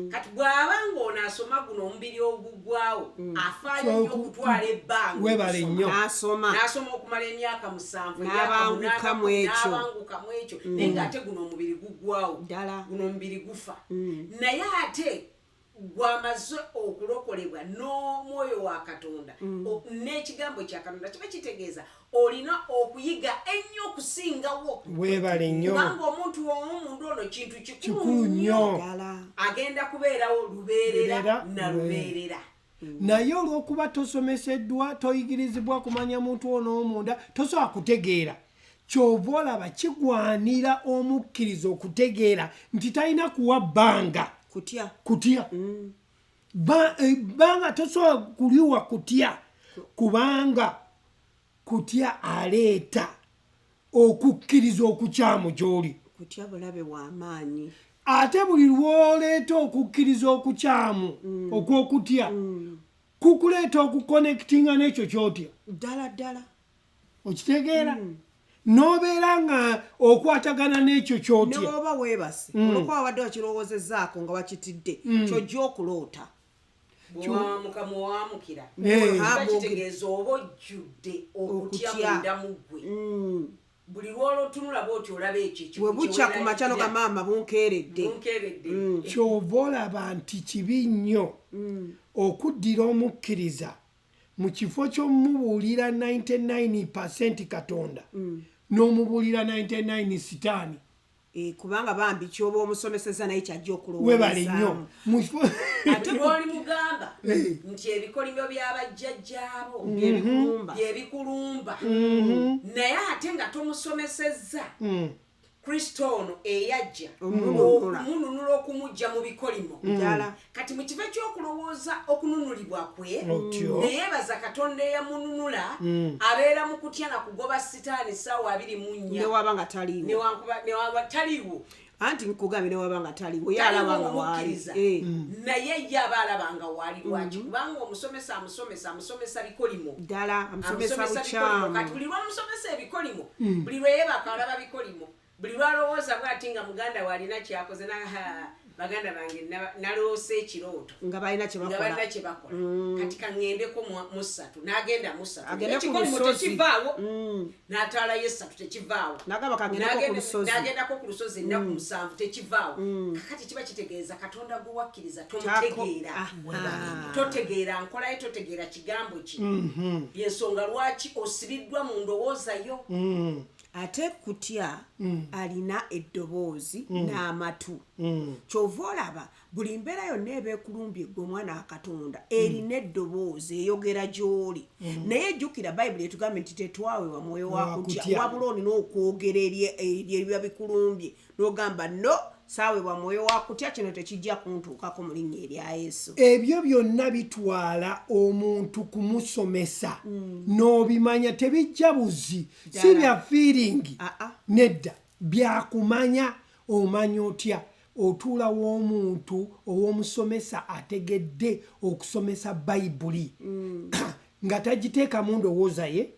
Speaker 7: Kati bw'aba ng'ono asoma guno omubiri ogugwawo, afaayo nnyo okutwala ebbanga
Speaker 4: Weebale
Speaker 7: okusoma.
Speaker 4: nnyo.
Speaker 6: N'asoma.
Speaker 7: N'asoma okumala emyaka 7,
Speaker 6: N'abanguka mu ekyo.
Speaker 7: n'abanguka mu ekyo, naye ng'ate guno omubiri guggwawo.
Speaker 6: Ddala.
Speaker 7: Guno omubiri gufa, naye ate Gwamaze okulokolebwa n'omwoyo wa Katonda n'ekigambo kya Katonda, kiba kitegeeza olina okuyiga ennyo okusingawo,
Speaker 4: Weebale nnyo.
Speaker 7: kubanga omuntu ow'omunda ono kintu kikulu
Speaker 4: Kikulu
Speaker 7: nnyo.
Speaker 4: nnyo.
Speaker 6: Ddala.
Speaker 7: Agenda kubeerawo lubeerera
Speaker 4: Lubeerera,
Speaker 7: na lubeerera.
Speaker 4: Naye olw'okuba tosomeseddwa, toyigirizibwa kumanya muntu ono omunda, tosobola kutegeera. Kyova olaba kigwanira omukkiriza okutegeera nti talina kuwa bbanga
Speaker 6: kutya.
Speaker 4: Kutya. Bbanga tosobola kuliwa kutya, kubanga kutya aleeta okukkiriza okukyamu gy'oli.
Speaker 6: Kutya bulabe bw'amaanyi.
Speaker 4: Ate buli lw'oleeta okukkiriza okukyamu okw'okutya, kukuleeta okuconnectinga n'ekyo ky'otya.
Speaker 6: Ddala ddala.
Speaker 4: Okitegeera, n'obeera nga okwatagana n'ekyo ky'otya.
Speaker 6: Newoba weebase, olwokuba wabadde wakirowoozezaako nga wakitidde, kyojja okuloota.
Speaker 7: Bwewamuka mwewamukira,
Speaker 4: Eh.
Speaker 7: kiba kitegeeza oba ojjudde okutya
Speaker 6: Okutya.
Speaker 7: munda mu ggwe. Buli lwolotunula bwoti olaba ekyo ekiku
Speaker 6: Bwe bukya ku makya noga, maama, bunkeeredde.
Speaker 7: Bunkeeredde.
Speaker 4: Kyova olaba nti kibi nnyo okuddira omukkiriza mu kifo ky'omubuulira 99 Katonda, n'omubuulira 99 Sitaani.
Speaker 6: Eh, kubanga bambi kyoba omusomeseza naye kyajja
Speaker 4: Webale nnyo.
Speaker 6: okulowoozaamu.
Speaker 4: Mu kifo
Speaker 6: Ate
Speaker 7: Lwoli mugamba
Speaker 4: Eh.
Speaker 7: nti ebikolimo by'abajjajjaabo
Speaker 6: byebikulumba.
Speaker 7: byebikulumba, naye ate nga tomusomesezza Kristo ono eyajja
Speaker 6: Omununula.
Speaker 7: okumununula, okumujja mu bikolimo.
Speaker 6: Ddala.
Speaker 7: Kati mu kifo ky'okulowooza okununulibwa kwe,
Speaker 4: Otyo.
Speaker 7: neyeebaza Katonda eyamununula, abeera mu kutya na kugoba Sitaani ssaawa 24.
Speaker 6: Newaba nga taliiwo.
Speaker 7: Newaba taliiwo.
Speaker 6: Anti nkugambye, newaba nga taliiwo, ye alaba nga waali.
Speaker 7: Mukkiriza,
Speaker 6: Eh,
Speaker 7: naye ye aba alaba nga waali. Lwaki? Kubanga omusomesa amusomesa amusomesa bikolimo.
Speaker 6: Ddala, amusomesa
Speaker 7: Amusomesa bikolimo. Kati
Speaker 6: bukyamu.
Speaker 7: buli lwamusomesa ebikolimo, buli lweyebaka alaba bikolimo, buli lwalowooza bwati nga muganda we alina kyakoze, na baganda bange nalowoosa ekirooto
Speaker 6: nga balina kye
Speaker 7: nga
Speaker 6: bakola.
Speaker 7: balina kye bakola, kati kaŋŋendeko mu ssatu. N'agenda mu ssatu.
Speaker 6: Agende ku
Speaker 7: Ekikolimo
Speaker 6: lusozi.
Speaker 7: tekivaawo. N'atwalayo essatu, tekivaawo.
Speaker 6: N'agamba kaŋŋendeko ku lusozi.
Speaker 7: N'agendako ku lusozi ennaku 7, tekivaawo. Kakati kiba kitegeeza Katonda gwe wakkiriza tomutegeera.
Speaker 6: Ah.
Speaker 7: Totegeera nkolaye, totegeera kigambo ki. Yensonga lwaki osibiddwa mu ndowooza yo.
Speaker 6: Ate kutya alina eddoboozi n'amatu. Kyova olaba buli mbeera yonna eba ekulumbye gwe omwana wa Katonda, erina eddoboozi eyogera gy'oli. Naye jjukira Bayibuli etugambye nti tetwaweebwa mwoyo wa
Speaker 4: Wa
Speaker 6: kutya,
Speaker 4: kutya.
Speaker 6: wabula olina okwogera eri ebiba bikulumbye n'ogamba, no, saaweebwa mwoyo wa kutya, kino tekijja kuntuukako mu linnya erya Yesu.
Speaker 4: Ebyo byonna bitwala omuntu kumusomesa n'obimanya. Tebijja buzi, si bya feeling.
Speaker 6: Ah, ah.
Speaker 4: Nedda, byakumanya. Omanya otya? Otuula w'omuntu ow'omusomesa ategedde okusomesa Bayibuli, nga tagiteekamu ndowooza ye,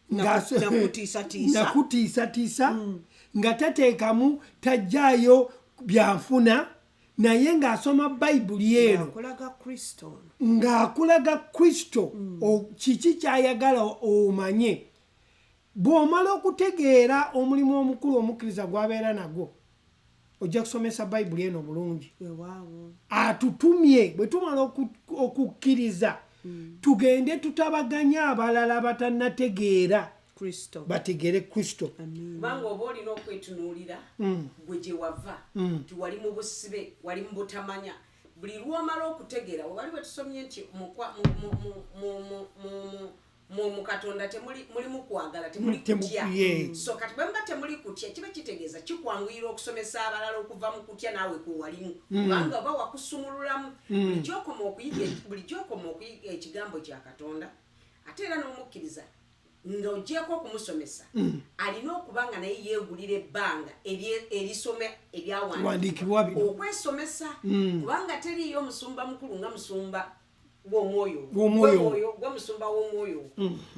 Speaker 6: Nakutiisatiisa.
Speaker 4: Nakutiisatiisa, nga tateekamu, tajjaayo byanfuna, naye ng'asoma Bayibuli eno
Speaker 6: Akulaga Kristo ono.
Speaker 4: Ng'akulaga Kristo, kiki kyayagala omanye. Bw'omala okutegeera omulimu omukulu omukkiriza gw'abeera nagwo, ojja kusomesa Bayibuli eno bulungi.
Speaker 6: Weewaawo.
Speaker 4: Atutumye bwe tumala okukkiriza, tugende tutabaganye abalala batannategeera
Speaker 6: Kristo.
Speaker 4: Bategeere Kristo.
Speaker 7: Kubanga oba olina okwetunuulira gwe gye wava, nti wali mu busibe, wali mu butamanya. Buli lwomala okutegeera, wewali wetusomye nti mu Katonda temuli mulimu kwagala, temuli kutya. So kati bwe muba temuli kutya, kiba kitegeeza kikwanguyira okusomesa abalala okuva mu kutya naawe kwewalimu, kubanga oba wakusumululamu. Buli gyokoma okuyiga ekigambo kya Katonda, ate era n'omukkiriza ng'ogyeko okumusomesa, alina okuba nga naye yeegulira ebbanga erisoma
Speaker 4: Wandiikibwa
Speaker 7: ebyawandiikibwa
Speaker 4: bino.
Speaker 7: okwesomesa, kubanga teriiyo omusumba mukulu nga musumba w'omwoyo.
Speaker 4: W'omwoyo.
Speaker 7: Gwe musumba w'omwoyo,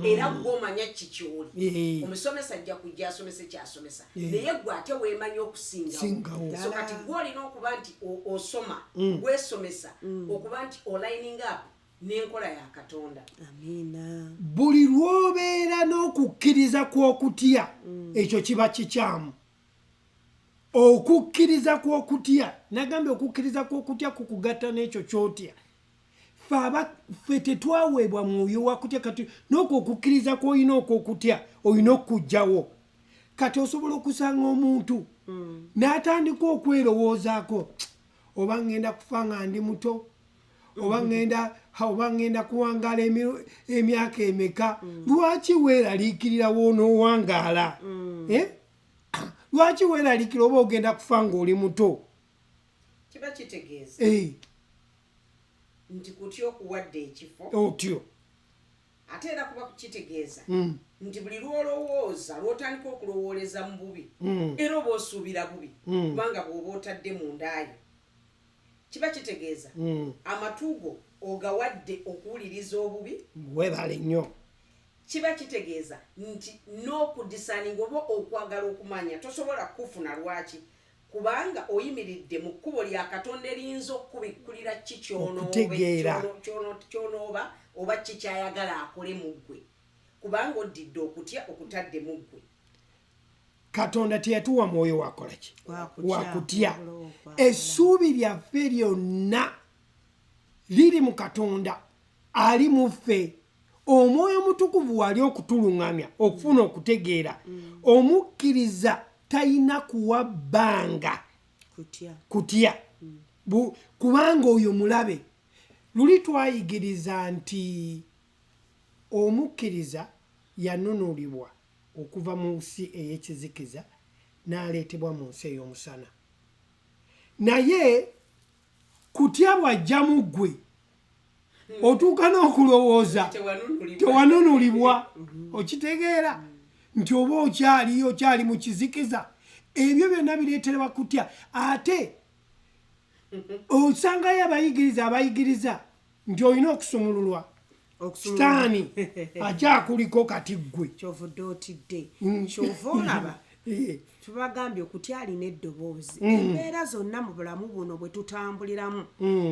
Speaker 7: era gw'omanya kikyoli. Omusomesa ajja kujja asomese kyasomesa, naye gwe ate weemanya okusingawo.
Speaker 4: Singawo.
Speaker 7: So kati gwe olina okuba nti osoma, weesomesa okuba nti olining up n'enkola ya Katonda.
Speaker 6: Amiina.
Speaker 4: Buli lw'obeera n'okukkiriza kw'okutya, ekyo kiba kikyamu. Okukkiriza kw'okutya, nagambye okukkiriza kw'okutya kukugatta n'ekyo ky'otya. Ffe ffe tetwaweebwa mwoyo wa kutya. Kati n'okwo okukkiriza kw'olina okw'okutya olina okuggyawo. Kati osobola okusanga omuntu n'atandika okwerowoozaako, oba ŋŋenda kufa nga ndi muto, oba ŋŋenda kuwangaala emyaka emeka. Lwaki weeraliikirira w'onoowangaala? Lwaki weeraliikira oba ogenda kufa ng'oli muto?
Speaker 7: Kiba kitegeeza nti kutya okuwadde ekifo.
Speaker 4: Otyo.
Speaker 7: Ate era kuba kitegeeza nti buli lw'olowooza, lw'otandika okulowooleza mu bubi, era oba osuubira bubi, kubanga bw'oba otadde mu ndaayo, kiba kitegeeza amatu go ogawadde okuwuliriza obubi.
Speaker 4: Weebale nnyo.
Speaker 7: Kiba kitegeeza nti n'okudiscerninga oba okwagala okumanya tosobola kufuna. Lwaki? Kubanga oyimiridde mu kkubo lya Katonda eriyinza okukubikkulira ki
Speaker 4: Okutegeera.
Speaker 7: kyonooba oba ki kyayagala akole mu ggwe, kubanga oddidde okutya okutadde mu ggwe.
Speaker 4: Katonda teyatuwa mwoyo wakola ki?
Speaker 6: Wakutya.
Speaker 4: Wakutya.
Speaker 6: Okwagala.
Speaker 4: Essuubi lyaffe lyonna liri mu Katonda ali mu ffe. Omwoyo Mutukuvu wali okutuluŋŋamya okufuna okutegeera. Omukkiriza talina kuwa bbanga
Speaker 6: kutya.
Speaker 4: Kutya. Kubanga oyo mulabe. Luli twayigiriza nti omukkiriza yanunulibwa okuva mu nsi ey'ekizikiza n'aleetebwa mu nsi ey'omusana, naye kutya bw'ajja mu ggwe, otuuka n'okulowooza
Speaker 7: Tewanunulibwa.
Speaker 4: Tewanunulibwa. Okitegeera nti oba okyaliyo, okyali mu kizikiza. Ebyo byonna bireeterwa kutya. Ate osangayo abayigiriza abayigiriza nti olina okusumululwa. Sitaani akyakuliko kati ggwe.
Speaker 6: Kyovudde otidde, kyova olaba tubagambye okutya alina eddoboozi. Embeera zonna mu bulamu buno bwe tutambuliramu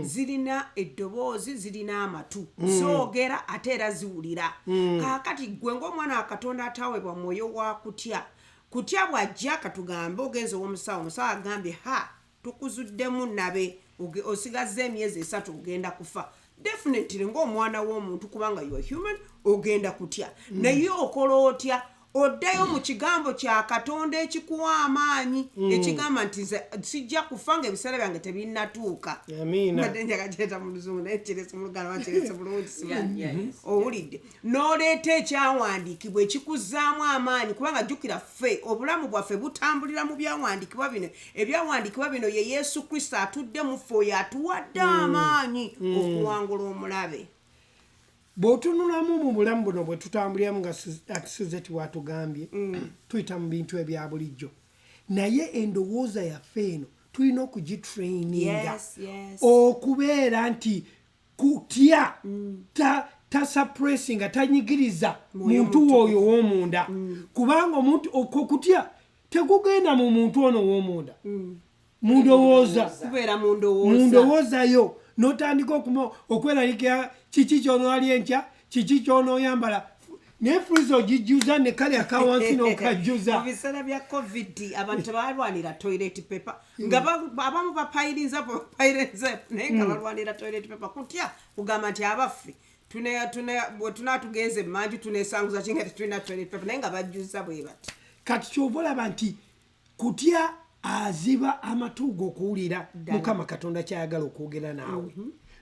Speaker 6: zirina eddoboozi, zirina amatu, zoogera ate era ziwulira. Kaakati ggwe ng'omwana wa Katonda ataweebwa mwoyo wa kutya, kutya bw'ajja, katugambe ogenze ow'omusawo, omusawo agambye, "Ha, tukuzuddemu nabe, osigazza emyezi 3 ogenda kufa." Definitely ng'omwana w'omuntu, kubanga you are human, ogenda kutya. Naye okola otya? Oddayo mu kigambo kya Katonda ekikuwa amaanyi, ekigamba nti, "Nze sijja kufa nga ebiseera byange tebinnatuuka."
Speaker 4: Amiina.
Speaker 6: Mbadde njagala kireeta mu Luzungu, naye kirese mu Luganda, bakirese bulungi, simanyi.
Speaker 7: Yeah.
Speaker 6: Owulidde n'oleeta ekyawandiikibwa ekikuzzaamu amaanyi, kubanga jjukira ffe obulamu bwaffe butambulira mu byawandiikibwa bino. Ebyawandiikibwa bino ye Yesu Kristo atudde mu ffe, oyo atuwadde amaanyi okuwangula omulabe.
Speaker 4: Bw'otunulamu mu bulamu buno bwe tutambuliramu, nga Suzette bw'atugambye, tuyita mu bintu ebya bulijjo, naye endowooza yaffe eno tulina okugitraininga okubeera nti kutya tasuppressinga, tanyigiriza
Speaker 6: Mwoyo
Speaker 4: muntu
Speaker 6: Mutukuvu.
Speaker 4: woyo ow'omunda, kubanga omuntu okwo kutya tekugenda mu muntu ono ow'omunda, mu ndowooza.
Speaker 6: Kubeera mu
Speaker 4: Mu
Speaker 6: ndowooza.
Speaker 4: ndowoozayo n'otandika okweraliikira kiki ky'onoalya enkya, kiki ky'onooyambala, naye freezer ogijjuza ne kali akawansi n'okajjuza.
Speaker 6: Mu biseera bya COVID abantu tebalwanira toilet paper, nga abamu bapayirinza bapayirinza, naye nga balwanira toilet paper. Kutya kugamba nti abaffe bwe tunaa tugenze emanju tunesanguza ki nga tetulina toilet paper, naye nga bajjuza bwe bati.
Speaker 4: Kati kyova olaba nti kutya aziba amatu go okuwulira Mukama Katonda kyayagala okwogera naawe,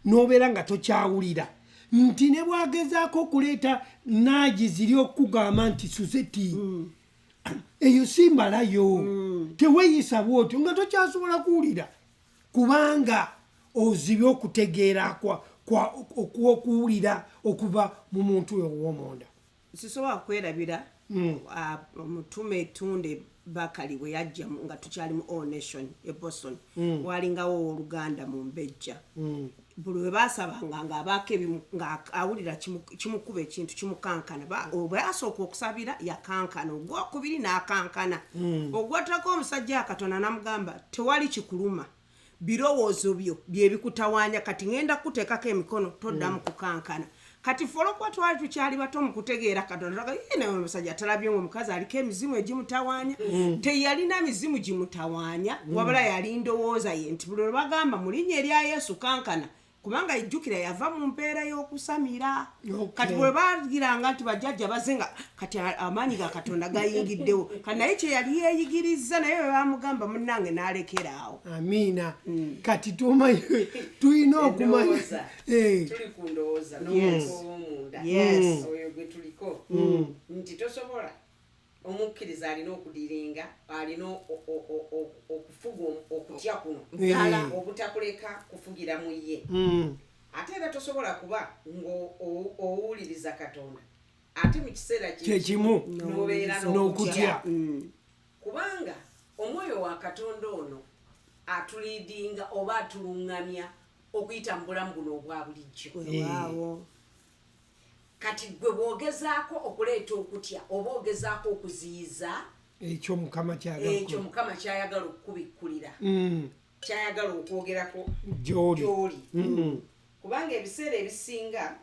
Speaker 4: n'obeera nga tokyawulira, nti ne bwagezaako okuleeta naagi ziri okukugamba nti, "Suzette, eyo si mbalayo, teweeyisa bwotyo," nga tokyasobola kuwulira, kubanga ozibye okutegeera okuwulira okuva mu muntu oyo ow'omunda.
Speaker 6: Sisobola kwerabira omutume Tunde Bakali bwe yajja nga tukyali mu All Nation e Boston. Walingawo owooluganda mu mbejja, buli lwe baasabanga ng'abaako ebimu nga awulira kimukuba ekintu kimukankana. Bwe asooka okusabira yakankana, ogwokubiri n'akankana, ogwattako omusajja Katonda n'amugamba, "Tewali kikuluma, birowoozo byo byebikutawaanya. Kati ŋŋenda kuteekako emikono, toddamu kukankana." Kati ffe olwokuba twali tukyali bato mu kutegeera Katonda, twaga, "Ye, naye omusajja talabye nga omukazi aliko emizimu egimutawaanya." Teyalina mizimu gimutawaanya, wabula yali ndowooza ye nti buli lwe bagamba mu linnya erya Yesu kankana, kubanga ejjukira yava mu mpeera y'okusamira. Kati bwe bagiranga nti bajjajja baze, nga kati amaanyi ga Katonda gayingiddewo. Kati naye kye yali yeeyigiriza, naye bwe bamugamba, munnange, n'alekera awo.
Speaker 4: Amiina. Kati tumanyi tulina okumanya
Speaker 7: Endowooza. Tuli ku ndowooza n'omuntu ow'omunda oyo gwe tuliko, nti tosobola, omukkiriza alina okudiringa, alina okufuga okutya kuno obutakuleka kufugira mu ye. Ate era tosobola kuba ng'owuliriza Katonda ate mu kiseera
Speaker 4: kyekimu
Speaker 7: n'obeera
Speaker 4: n'okutya.
Speaker 7: n'okutya, kubanga omwoyo wa Katonda ono atuleadinga oba atuluŋŋamya okuyita mu bulamu buno obwa bulijjo.
Speaker 6: Weewaawo.
Speaker 7: Kati gwe bw'ogezaako okuleeta okutya oba ogezaako okuziyiza
Speaker 4: ekyo Mukama kyagala
Speaker 7: ekyo
Speaker 4: okukola.
Speaker 7: Mukama kyayagala okukubikkulira, kyayagala okwogerako
Speaker 4: gy'oli.
Speaker 7: gy'oli, kubanga ebiseera ebisinga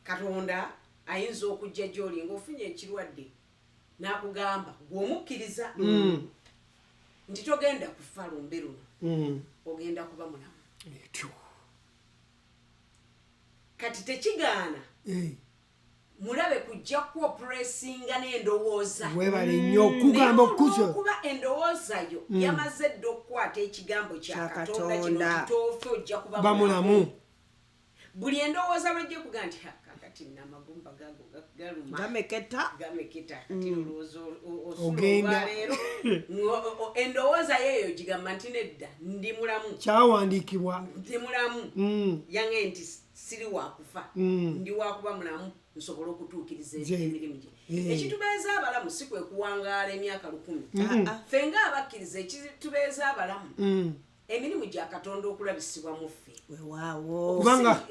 Speaker 7: Katonda ayinza okujja gy'oli ng'ofunye ekirwadde n'akugamba, gw'omukkiriza, nti togenda kufa lumbe luno, ogenda kuba mulamu.
Speaker 4: Etyo.
Speaker 7: Kati tekigaana mulabe kujja kuoppressinga n'endowooza.
Speaker 4: Webale nnyo okugamba okuzo.
Speaker 7: Okuba endowooza yo yamaze dda okukwata ekigambo kya
Speaker 6: Kya
Speaker 7: Katonda kino,
Speaker 6: Katonda.
Speaker 7: nti toofe, ojja kuba
Speaker 4: bamulamu.
Speaker 7: Buli endowooza lwejja kuga nti, "Ha, kakati nno amagumba gago galuma,
Speaker 6: gameketa,
Speaker 7: gameketa, kati olowooza osula
Speaker 4: Ogenda.
Speaker 7: olwaleero." Endowooza yeeyo gigamba nti nedda, ndi mulamu.
Speaker 4: Kyawandiikibwa.
Speaker 7: Ndi mulamu. Yange nti siri wakufa, ndi wakuba mulamu nsobole okutuukiriza emirimu gye. Ekitubeeza abalamu si kwe kuwangaala emyaka 1000. Ffe nga abakkiriza, ekitubeeza abalamu emirimu gya Katonda okulabisibwa mu ffe.
Speaker 6: Weewaawo.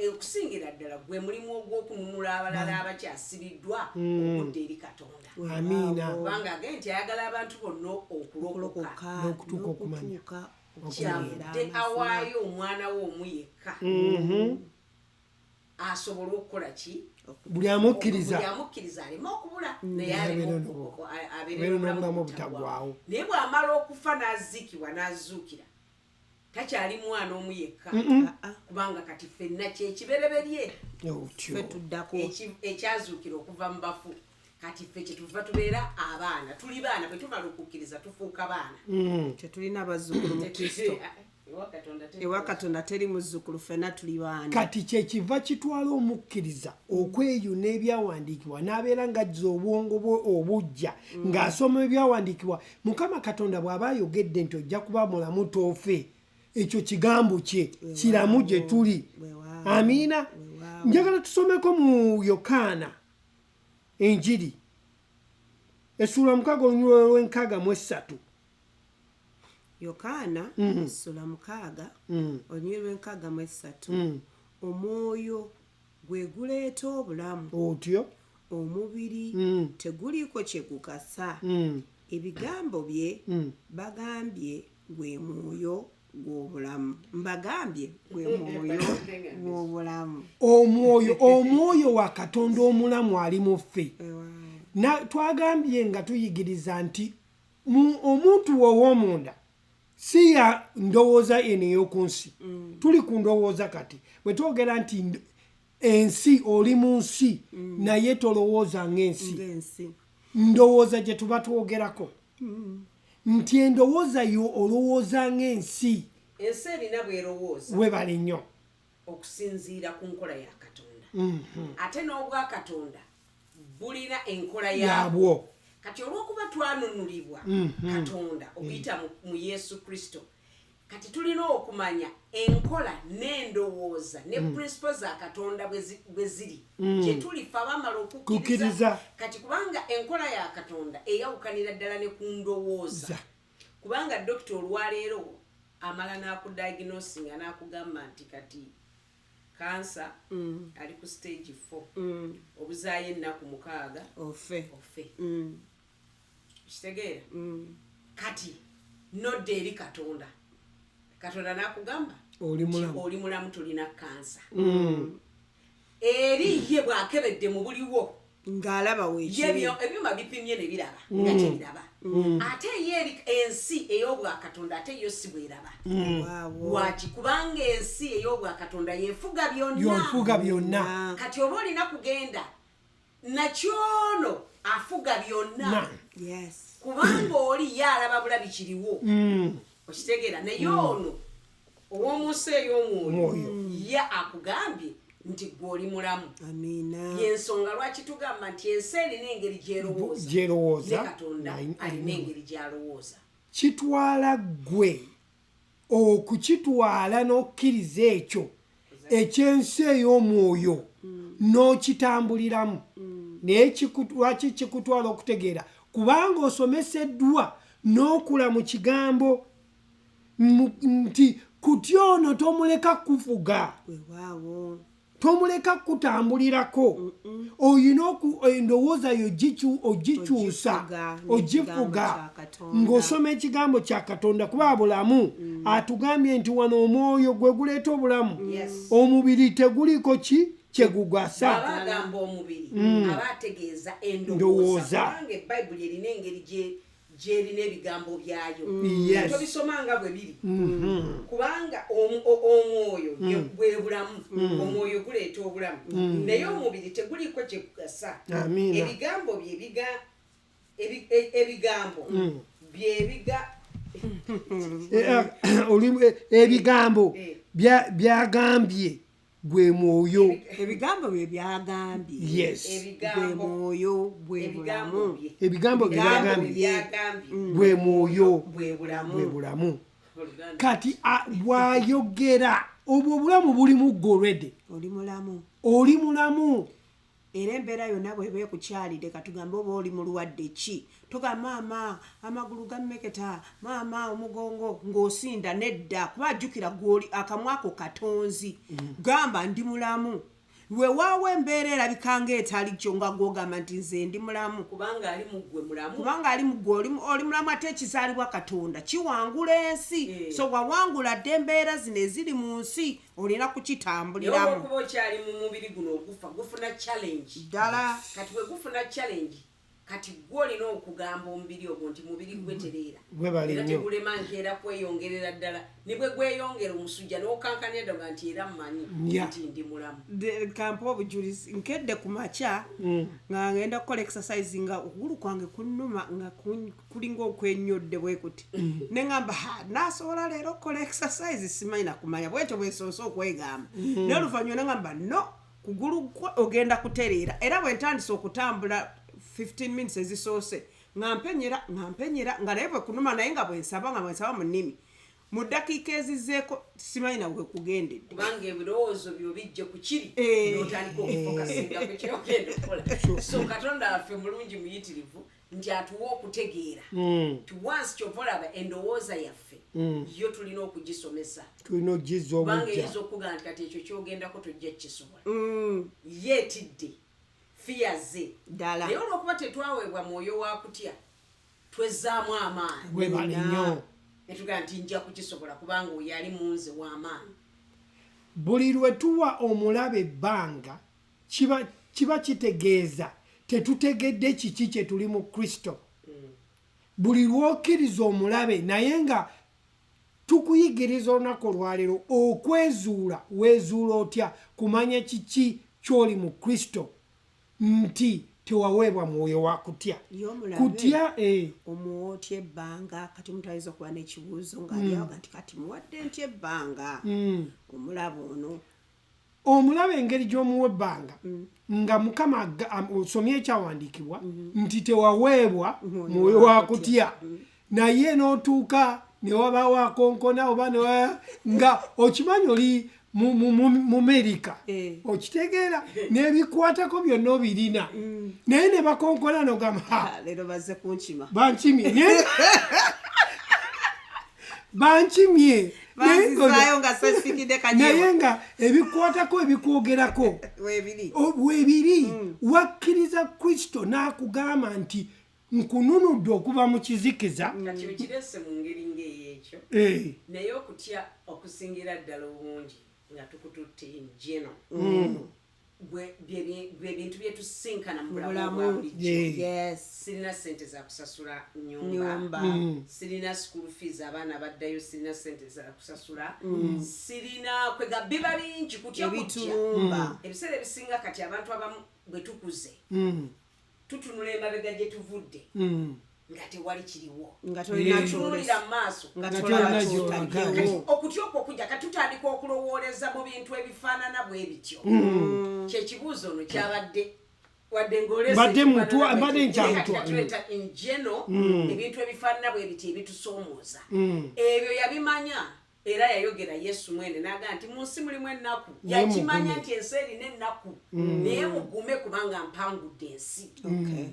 Speaker 7: Okusingira ddala gwe mulimu ogw'okununula abalala abakyasibiddwa okudda eri Katonda,
Speaker 4: Amiina.
Speaker 7: kubanga agee nti ayagala abantu bonna okulokoka
Speaker 6: okulokoka
Speaker 4: N'okutuuka okumanya.
Speaker 6: n'okutuuka okutegeera
Speaker 7: Kyavudde
Speaker 6: amazima.
Speaker 7: awaayo omwana we omu yekka asobole okukola ki?
Speaker 4: Buli amukkiriza.
Speaker 7: Buli amukkiriza aleme okubula, naye
Speaker 4: Abeere
Speaker 7: aleme
Speaker 4: abeere
Speaker 7: abeere
Speaker 4: n'obulamu
Speaker 7: n'obulamu
Speaker 4: obutaggwaawo.
Speaker 7: obutaggwaawo. Naye bw'amala okufa n'aziikibwa n'azuukira, takyali mwana omu yekka, kubanga kati ffenna kyekibereberye
Speaker 4: Otyo.
Speaker 6: Ffe tuddako.
Speaker 7: Ekyazuukira okuva mu bafu. Kati ffe kyetuva tubeera abaana, tuli baana. Bwe tumala okukkiriza tufuuka baana.
Speaker 6: Tetulina bazzukulu mu Kristo.
Speaker 7: Ewa Katonda
Speaker 6: Ewa Katonda teri muzzukulu, ffenna tuli baana.
Speaker 4: Kati kyekiva kitwala omukkiriza okweyuna ebyawandiikibwa n'abeera ng'azza obwongo bwe obujja ng'asoma ebyawandiikibwa. Mukama Katonda bw'aba ayogedde nti ojja kuba mulamu toofe, ekyo kigambo kye kiramu gye tuli.
Speaker 6: Weewaawo.
Speaker 4: Amiina.
Speaker 6: Weewaawo.
Speaker 4: Njagala tusomeko mu Yokaana enjiri essuula 6 olunyiriri lw'e63.
Speaker 6: Yokaana essula 6, olunyiriri lw'e63: "Omwoyo gwe guleeta obulamu,
Speaker 4: Otyo.
Speaker 6: omubiri teguliiko kye gugasa. Ebigambo bye bagambye gwe mwoyo gw'obulamu, mbagambye gwe mwoyo gw'obulamu."
Speaker 4: Omwoyo wa Katonda omulamu ali mu ffe. Twagambye nga tuyigiriza nti omuntu wow'omunda si ya ndowooza eno ey'oku nsi. Tuli ku ndowooza kati bwe twogera nti ensi, oli mu nsi naye tolowooza ng'ensi.
Speaker 6: Ng'ensi.
Speaker 4: Ndowooza gye tuba twogerako nti endowooza yo olowooza ng'ensi.
Speaker 7: Ensi erina bwerowooza
Speaker 4: Webale nnyo.
Speaker 7: okusinziira ku nkola ya Katonda, ate n'obwakatonda bulina enkola yaabwo.
Speaker 4: Yaabwo.
Speaker 7: Kati olw'okuba twanunulibwa Katonda okuyita mu Yesu Kristo, kati tulina okumanya enkola n'endowooza ne principle za Katonda bwe ziri gye tulifa bamala okukkiriza.
Speaker 4: Kukkiriza.
Speaker 7: Kati kubanga enkola ya Katonda eyawukanira ddala ne ku ndowooza, kubanga dokita olwaleero amala n'akudiagnosinga n'akugamba nti kati kansa ali ku stage 4, obuzaayo ennaku 6
Speaker 6: ofe.
Speaker 7: Ofe. Kitegeera kati nodda eri Katonda, Katonda n'akugamba
Speaker 4: Oli
Speaker 7: nti
Speaker 4: mulamu.
Speaker 7: oli mulamu, tolina kansa. Eri ye bw'akebedde mu buliwo,
Speaker 6: Ng'alaba
Speaker 7: ye
Speaker 6: weekiri.
Speaker 7: Ebyuma bipimye ne biraba nga kyebiraba, ate ye eri ensi ey'obwakatonda, ate yo si bweraba.
Speaker 6: Waawo.
Speaker 7: Lwaki? Kubanga ensi ey'obwakatonda yefuga byonna.
Speaker 4: Yofuga byonna.
Speaker 7: Kati oba olina kugenda nakyono afuga byonna.
Speaker 6: Yes.
Speaker 7: Kubanga oli ye alaba bulabi kiriwo, okitegeera? Naye ono ow'omu nsi ey'omwoyo
Speaker 4: Mwoyo.
Speaker 7: ye akugambye nti gwe oli mulamu.
Speaker 6: Amiina.
Speaker 7: Yensonga lwaki tugamba nti ensi erina engeri gyerowooza,
Speaker 4: Gyerowooza,
Speaker 7: ne Katonda alina engeri gyalowooza.
Speaker 4: Kitwala ggwe okukitwala n'okkiriza ekyo ekyensi ey'omwoyo n'okitambuliramu. Naye lwaki kikutwala okutegeera? Kubanga osomeseddwa n'okula mu kigambo nti kutya ono tomuleka kufuga.
Speaker 6: Weewaawo.
Speaker 4: Tomuleka kutambulirako. Oyina endowooza yo ogikyusa,
Speaker 6: Ogifuga
Speaker 4: ogifuga
Speaker 6: n'ekigambo kya Katonda.
Speaker 4: Ng'osoma ekigambo kya Katonda, kuba bulamu. Atugambye nti wano omwoyo gwe guleeta obulamu, omubiri teguliko ki kyegugasa.
Speaker 7: Bw'aba agamba omubiri, aba ategeeza
Speaker 4: Ndowooza.
Speaker 7: endowooza, kubanga ebayibuli erina engeri gyerina ebigambo byayo. Tobisoma nga bwe biri, kubanga omwoyo bwe bulamu, omwoyo guleeta obulamu, naye omubiri teguliiko kyegugasa.
Speaker 4: Amiina.
Speaker 7: Ebigambo bye ebigambo byebiga
Speaker 4: Ebigambo byagambye gwe mwoyo.
Speaker 6: Ebigambo bye byagambye
Speaker 4: Yes.
Speaker 6: gwe
Speaker 7: Ebigambo
Speaker 6: mwoyo, bwe
Speaker 7: ebigambo
Speaker 6: bulamu.
Speaker 7: bye
Speaker 4: Ebigambo bye
Speaker 7: ebigambo
Speaker 4: byagambye
Speaker 7: byagambye
Speaker 4: gwe mwoyo,
Speaker 7: bwe bulamu.
Speaker 4: Bwe bulamu. Kati bw'ayogera, obwo obulamu bulimu ggwe already.
Speaker 6: Oli mulamu.
Speaker 4: Oli mulamu.
Speaker 6: Era embeera yonna bweba ekukyalidde, katugambe oba oli mulwadde ki, togamba, "Maama, amagulu gammeketa, maama, omugongo," ng'osinda. Nedda, kuba ajjukira gwoli akamwako katonzi. Gamba, "Ndi mulamu." Weewaawo embeera erabika ng'etali kyo, nga gwogamba nti, "Nze ndi mulamu."
Speaker 7: Kubanga ali mu ggwe mulamu.
Speaker 6: Kubanga ali mu ggwe oli mulamu, ate ekizaalibwa Katonda kiwangula ensi. So wawangula dde embeera zino eziri mu nsi, olina
Speaker 7: Naye
Speaker 6: kukitambuliramu.
Speaker 7: olwokuba okyali mu mubiri guno ogufa, gufuna challenge.
Speaker 6: Ddala.
Speaker 7: Kati bwe gufuna challenge, kati gwe olina okugamba omubiri ogwo nti, "Mubiri gwe, tereera."
Speaker 4: Gwebale
Speaker 7: Era
Speaker 4: nnyo.
Speaker 7: tegulema nkeera kweyongerera ddala, ne bwe gweyongera omusujja n'okankanya ddaga nti, "Era mmanyi nti ndi mulamu."
Speaker 6: Kampa obujulizi. Nkedde ku makya nga ngenda kukola exercise, nga okugulu kwange kunnuma nga kulinga okwenyodde bwe kuti. Neŋamba, "Ha, nasobola leero okukola exercise?" Simanyi nakumanya bwetyo bwensoose okwegamba, naye oluvannyuma neŋamba, "No, kugulu kwo ogenda kutereera." Era bwe ntandise okutambula, 15 minutes ezisoose nga mpenyera, nga mpenyera, nga naye bwe kunuma, naye nga bwensaba, nga bwensaba mu nnimi. Mu ddakiika ezizeeko simanyi na bwe kugendedde.
Speaker 7: Kubanga ebirowoozo byo bijje ku kiri, n'otandika okufokasinga ku kyogenda okukola. So Katonda waffe mulungi muyitirivu nti atuwa okutegeera ti once kyova olaba endowooza yaffe yo tulina okugisomesa.
Speaker 4: Tulina okugizza
Speaker 7: Kubanga
Speaker 4: obujja.
Speaker 7: eyinza okugamba nti kati ekyo kyogendako tojja kukisobola, ye etidde fiya ze.
Speaker 6: Ddala.
Speaker 7: Naye olwokuba tetwaweebwa mwoyo wa kutya, twezzaamu amaanyi
Speaker 4: Webale nnyo.
Speaker 7: netugamba nti, "Nja kukisobola kubanga oyo ali mu nze w'amaanyi."
Speaker 4: Buli lwe tuwa omulabe ebbanga, kiba kitegeeza tetutegedde kiki kye tuli mu Kristo. Buli lw'okkiriza omulabe, naye nga tukuyigiriza olunaku olwaleero okwezuula. Weezuula otya? Kumanya kiki ky'oli mu Kristo, nti tewaweebwa mwoyo wa kutya.
Speaker 6: Ye omulabe
Speaker 4: Kutya
Speaker 6: omuwa otya ebbanga? Kati omuntu ayinza okuba n'ekibuuzo ng'alyaga nti, "Kati muwadde ntya ebbanga omulabe ono?"
Speaker 4: Omulabe engeri gy'omuwa ebbanga, nga Mukama osomye ekyawandiikibwa nti tewaweebwa mwoyo wa kutya, naye n'otuuka ne wabaawo akonkona oba nga okimanyi oli mu Amerika, okitegeera, n'ebikwatako byonna obirina, naye ne bakonkona nogamba, "Ha,
Speaker 6: Ah, leero bazze kunkima."
Speaker 4: Bankimye. Bankimye. Naye
Speaker 6: Banzizaayo nga sesikidde kanyewa.
Speaker 4: Naye nga ebikwatako ebikwogerako
Speaker 6: Weebiri.
Speaker 4: Weebiri. Wakkiriza Kristo n'akugamba nti, "Nkununudde okuva mu kizikiza."
Speaker 7: Kati okirese mu ngeri ng'eyekyo, naye okutya okusingira ddala obungi nga tukututte in general. Bye bintu byetusinkana mu bulamu
Speaker 6: Bulamu.
Speaker 7: bwa bulijjo.
Speaker 6: Yes.
Speaker 7: Sirina sente za kusasula nyumba,
Speaker 6: Nyumba.
Speaker 7: Sirina school fees, abaana baddayo, sirina sente za kusasula, sirina kwega, biba bingi kutya kutya.
Speaker 6: Ebitulumba.
Speaker 7: Ebiseera ebisinga kati abantu abamu bwe tukuze tutunula emabega gye tuvudde nga tewali kiriwo,
Speaker 6: Nga tolina
Speaker 7: tutunulira mu maaso
Speaker 6: nga
Speaker 4: Nga
Speaker 6: tolaba
Speaker 4: tolina
Speaker 6: kyotaddewo.
Speaker 7: Okutya okwo kujja kati tutandika okulowooleza mu bintu ebifaanana bwe bityo. Kyekibuuzo ono kyabadde wadde ng'oleese
Speaker 4: Mbadde
Speaker 7: ekifaanana
Speaker 4: mutwa-
Speaker 7: bwe
Speaker 4: mbadde
Speaker 7: kityo, naye
Speaker 4: nkyamutwa.
Speaker 7: kati katuleeta in general ebintu ebifaanana bwe bityo ebitusoomooza. Ebyo yabimanya era yayogera Yesu mwene n'agamba nti mu nsi mulimu ennaku.
Speaker 4: Naye
Speaker 7: Yakimanya
Speaker 4: mugume.
Speaker 7: nti ensi erina ennaku, naye mugume kubanga mpangudde ensi.
Speaker 6: Okay.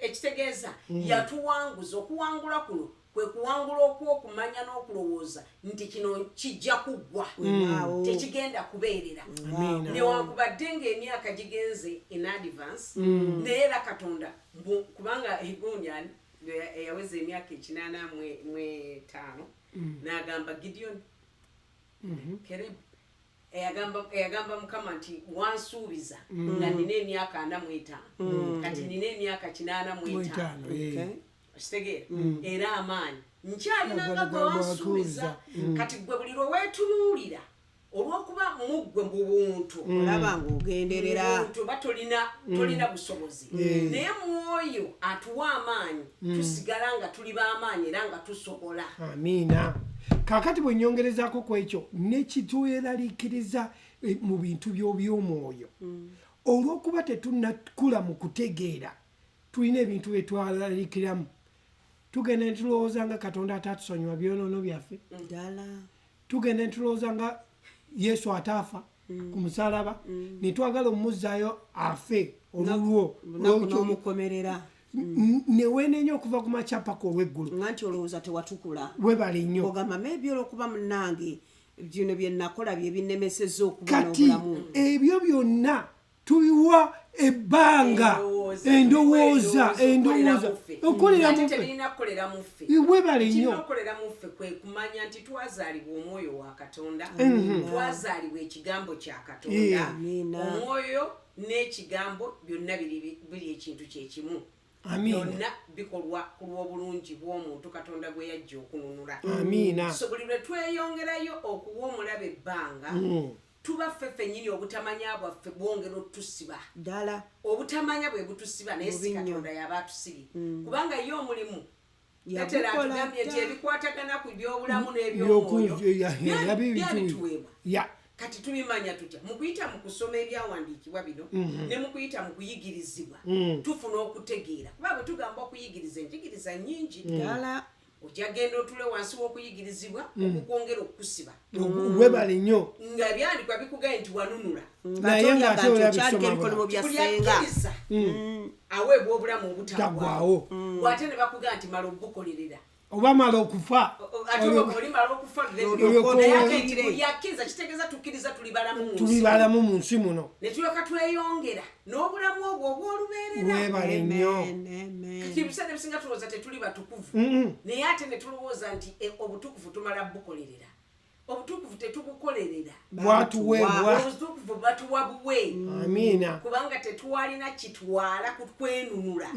Speaker 7: Ekitegeeza yatuwanguza. Okuwangula kuno kwe kuwangula okw'okumanya n'okulowooza nti kino kijja kuggwa,
Speaker 6: Weewaawo.
Speaker 7: tekigenda kubeerera.
Speaker 4: Amiina.
Speaker 7: Newankubadde ng'emyaka gigenze in advance, naye era Katonda kubanga egundi ani eyaweza emyaka 85 n'agamba Gideon Kerebu eyagamba Mukama nti wansuubiza nga nina emyaka 45, kati nina emyaka 85.
Speaker 4: Mwetaano, eh.
Speaker 6: Okay.
Speaker 7: Okitegeera? Era amaanyi nkyalina nga gwe wansuubiza. Kati gwe buli lwe weetunuulira, olw'okuba muggwe mu buntu,
Speaker 6: Olaba ng'ogenderera.
Speaker 7: muntu oba tolina busobozi, naye mwoyo atuwa amaanyi, tusigala nga tuli b'amaanyi era nga tusobola.
Speaker 4: Amiina. Kaakati bwe nyongerezaako ku ekyo nekitweraliikiriza mu bintu by'obyomwoyo, olw'okuba tetunnakula mu kutegeera, tulina ebintu byetwalaliikiramu. Tugenda ne tulowooza nga Katonda ataatusonyiwa byonoono byaffe.
Speaker 6: Ddala.
Speaker 4: Tugenda ne tulowooza nga Yesu ataafa ku musalaba, ne twagala omuzaayo afe olulwo.
Speaker 6: Lunaku n'omukomerera.
Speaker 4: Ne weenenya okuva ku makya paka olw'eggulu.
Speaker 6: Nga nti olowooza tewatukula.
Speaker 4: Webale nnyo.
Speaker 6: Ogamba maybe olwokuba munnange bino bye nakola bye binnemesezza okuba
Speaker 4: Kati
Speaker 6: n'obulamu.
Speaker 4: ebyo byonna tubiwa ebbanga, endowooza, endowooza okolera
Speaker 7: Ate
Speaker 4: mu
Speaker 7: tebirina kukolera mu ffe.
Speaker 4: Webale
Speaker 7: Kirina
Speaker 4: nnyo.
Speaker 7: okukolera mu ffe kwe kumanya nti twazaalibwa omwoyo wa Katonda, twazaalibwa ekigambo kya Katonda.
Speaker 6: Amiina.
Speaker 7: Omwoyo n'ekigambo byonna biri ekintu kyekimu.
Speaker 4: Amiina.
Speaker 7: Byonna bikolwa ku lw'obulungi bw'omuntu Katonda gwe yajja okununula.
Speaker 4: Amiina.
Speaker 7: So buli lwe tweyongerayo okuwa omulabe ebbanga, tuba ffe ffennyini obutamanya bwaffe bwongera otusiba.
Speaker 6: Ddala.
Speaker 7: Obutamanya bwe butusiba, naye si
Speaker 6: Bubi nnyo.
Speaker 7: Katonda yaba atusibye, kubanga ye omulimu Petero
Speaker 6: Yagukola
Speaker 7: atugambye nti
Speaker 6: dda.
Speaker 7: ebikwatagana ku byobulamu n'ebyomwoyo byabituweebwa. Kati tubimanya tutya? Mu kuyita mu kusoma ebyawandiikibwa bino ne mu kuyita mu kuyigirizibwa, tufuna okutegeera. Kuba bwe tugamba okuyigiriza, enjigiriza nnyingi.
Speaker 6: Ddala.
Speaker 7: Ojja genda otule wansi w'okuyigirizibwa okukwongera okukusiba.
Speaker 4: Webale nnyo.
Speaker 7: Nga ebyandikwa bikugaye nti wanunula.
Speaker 4: Naye ng'ate olabisoma
Speaker 6: Okyaliko ebikolimo bya
Speaker 7: Buli
Speaker 6: ssenga.
Speaker 7: akkiriza aweebwa obulamu obutaggwawo.
Speaker 4: Taggwawo.
Speaker 7: Bw'ate ne bakugaa nti mala obukolerera.
Speaker 4: Oba mala okufa.
Speaker 7: Ate olimala okufa.
Speaker 4: Olyoke
Speaker 7: Naye ate nti buli akkiriza kitegeeza tukkiriza tuli balamu mu nsi.
Speaker 4: Tuli balamu mu nsi muno.
Speaker 7: Ne tulyoka tweyongera n'obulamu obwo obw'olubeerera.
Speaker 4: Webale nnyo.
Speaker 6: Amen, amen.
Speaker 7: Kati ebiseera ebisinga tulowooza tetuli batukuvu, naye ate ne tulowooza nti obutukuvu tumala bukolerera. Obutukuvu tetubukolerera.
Speaker 4: Bwatuweebwa.
Speaker 7: Obutukuvu batuwa buwe.
Speaker 4: Amiina.
Speaker 7: Kubanga tetwalina kitwala kutwenunula.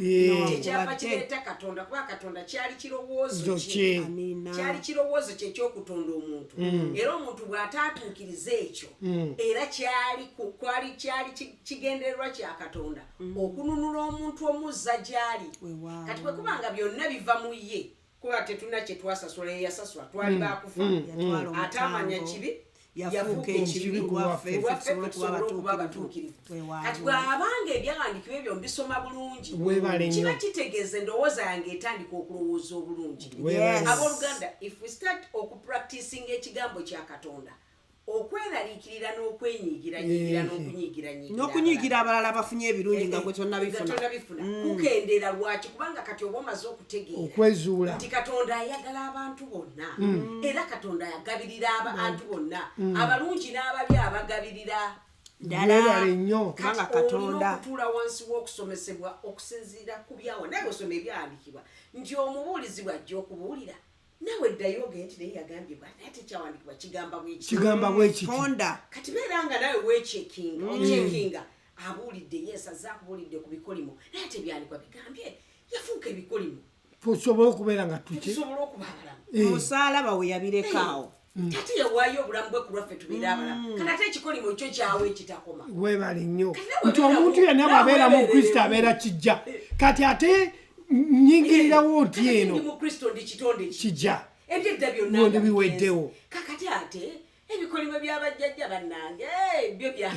Speaker 7: Kyekyava kireeta Katonda, kuba Katonda kyali kirowoozo
Speaker 4: Zo
Speaker 7: kye.
Speaker 4: kye.
Speaker 6: Amiina.
Speaker 7: Kyali kirowoozo kye ekyokutonda omuntu, era omuntu bw'ataatuukiriza ekyo, era kwali kyali kigendererwa kya Katonda okununula omuntu omuzza gy'ali.
Speaker 6: Weewaawo.
Speaker 7: Kati bwe kubanga byonna biva mu ye, kuba tetulina kye twasasula, ye yasasula, twali bakufa.
Speaker 6: Yatwala
Speaker 7: Ate amanya
Speaker 6: omutango.
Speaker 7: kibi
Speaker 6: Yafuuka ekibi
Speaker 4: ku
Speaker 6: lwaffe,
Speaker 4: lwaffe,
Speaker 6: ffe
Speaker 7: lwaffe
Speaker 6: tusobole
Speaker 7: tusobole okuba
Speaker 6: okuba
Speaker 7: abatuukirivu.
Speaker 6: Weewaawo.
Speaker 7: Kati bw'abanga ebyawandiikibwa ebyo mbisoma bulungi,
Speaker 4: Weebale
Speaker 7: kiba
Speaker 4: nnyo.
Speaker 7: kitegeeza endowooza yange etandika okulowooza obulungi.
Speaker 4: Weebale.
Speaker 6: Yes.
Speaker 7: Abooluganda, if we start okupracticinga ekigambo kya Katonda, okweraliikirira n'okwenyiigiranyiigira n'okunyiigiranyiigira
Speaker 6: N'okunyiigira abalala bafunye ebirungi nga gwe tonnabifuna.
Speaker 7: tonnabifuna kukendeera. Lwaki? Kubanga kati oba omaze okutegeera
Speaker 4: Okwezuula.
Speaker 7: nti Katonda ayagala abantu bonna, era Katonda ayagabirira abantu bonna, abalungi n'ababi abagabirira.
Speaker 4: Webale nnyo.
Speaker 6: Kubanga
Speaker 7: Kati olina
Speaker 6: Katonda.
Speaker 7: okutuula wansi w'okusomesebwa okusinziira ku byawa, naye osoma ebyawandiikibwa nti omubuulizi bw'ajja okubuulira Naawe ddayo ogende nti naye yagambye bwa naye tekyawandikibwa kigamba bweki.
Speaker 4: Kigamba bwe kiti.
Speaker 6: Ponda.
Speaker 7: Kati beera nga nawe wechekinga, ochekinga abuulidde, yesu azze akubuulidde ku bikolimo, naye tebyandikwa bigambye yafuuka ebikolimo.
Speaker 4: Tusobole okubeera nga tuki
Speaker 7: tusobola okuba abalamu.
Speaker 6: Omusalaba we yabirekaawo.
Speaker 7: Ate yawaayo obulamu bwe ku lwaffe tubeere abalamu. Kati ate ekikolimo kyo kyawe ekitakoma.
Speaker 4: Weebale nnyo.
Speaker 7: Kati nawe
Speaker 4: Nti
Speaker 7: beera
Speaker 4: omuntu yenna
Speaker 7: nawe
Speaker 4: bw'abeera mu
Speaker 7: weebeerewo.
Speaker 4: Kristo abeera kijja. Kati ate nyingirirawo nti
Speaker 7: Kati
Speaker 4: eno
Speaker 7: ndi mu Kristo, ndi kitonde
Speaker 4: kijja.
Speaker 7: Ebyedda byonna
Speaker 4: Byonna
Speaker 7: nga
Speaker 4: biweddewo.
Speaker 7: bigenze. Kakati ate ebikolimo byabajjajja bannange, byo bya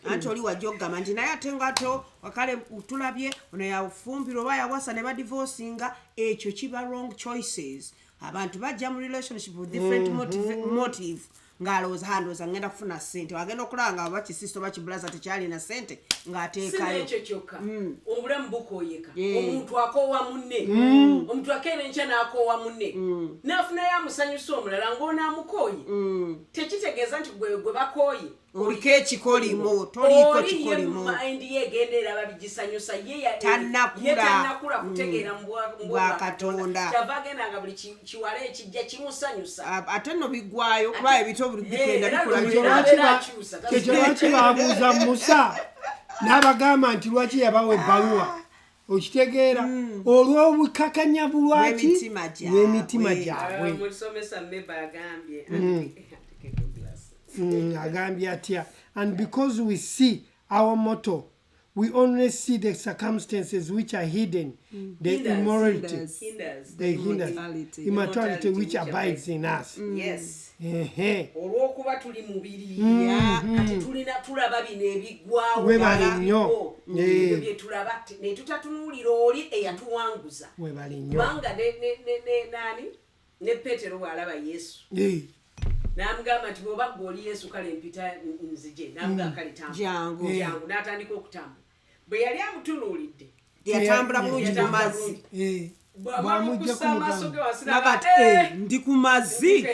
Speaker 6: Anti oli wajja okugamba nti naye ate nga to kale tulabye ono yafumbirwa oba yawasa ne badivosinga, ekyo kiba wrong choices. Abantu bajja mu relationship with different motive, ng'alowooza ha ndowooza ngenda kufuna ssente, wagenda okulaba nga oba kisisita oba kibulaza tekyalina ssente
Speaker 7: Si
Speaker 6: ng'ateekayo.
Speaker 7: n'ekyo kyokka, obulamu bukooyeka.
Speaker 6: Yeah.
Speaker 7: Omuntu akoowa munne, omuntu akeera enkya n'akoowa munne, n'afunayo amusanyusa omulala ng'onaamukooye. Tekitegeeza nti gwe gwe bakooye
Speaker 6: oliko ekikolimo. Toliiko
Speaker 7: Oli ye
Speaker 6: kikolimo.
Speaker 7: mind ye egenda eraba bigisanyusa ye
Speaker 6: Tannakula.
Speaker 7: ye tannakula kutegeera mu
Speaker 6: Bwa
Speaker 7: bwa
Speaker 6: Katonda.
Speaker 7: Kyava agenda nga buli kiwala ekijja kimusanyusa.
Speaker 6: Ate nno biggwayo kuba ebito buli bigenda
Speaker 7: Era
Speaker 6: bikula.
Speaker 4: Ekyo
Speaker 7: era
Speaker 4: lwaki
Speaker 7: abeera akyusa,
Speaker 4: Kyekyo lwaki babuuza Musa n'abagamba nti lwaki yabawa ebbaluwa, okitegeera, olw'obukakanyavu lwaki
Speaker 6: Bw'emitima gyabwe.
Speaker 4: bw'emitima gyabwe.
Speaker 7: Omusomesa Meba agambye
Speaker 4: Agambye atya? And because we see our motto, we only see the circumstances which are hidden, the
Speaker 7: Hinders,
Speaker 4: immorality,
Speaker 6: hinders.
Speaker 7: hinders.
Speaker 4: The hinders,
Speaker 6: Immortality.
Speaker 4: immortality which abides in us.
Speaker 7: Yes.
Speaker 4: Ehe.
Speaker 7: Olw'okuba tuli mubiri,
Speaker 6: Yeah.
Speaker 7: kati tulina tulaba bino ebiggwawo.
Speaker 4: Webale nnyo.
Speaker 7: Ebyo bye tulaba ne tutatunuulira oli eyatuwanguza.
Speaker 4: Webale nnyo.
Speaker 7: Kubanga nani ne Peetero bw'alaba Yesu n'amugamba nti bw'oba gwe oli Yesu, kale mpita nzije. N'amugamba kale tambula.
Speaker 6: Jangu.
Speaker 7: Jangu. N'atandika okutambula. Bwe yali amutunuulidde,
Speaker 6: Yatambula bulungi mu
Speaker 7: Yatambula
Speaker 6: mazzi.
Speaker 7: bulungi. Bw'amala
Speaker 4: Bw'amuggyako
Speaker 7: okussa amaaso ge
Speaker 4: mugamba.
Speaker 7: wansi
Speaker 6: Naga
Speaker 7: n'agamba,
Speaker 6: ati
Speaker 7: "Eh,
Speaker 6: "Eh, ndi ku mazzi."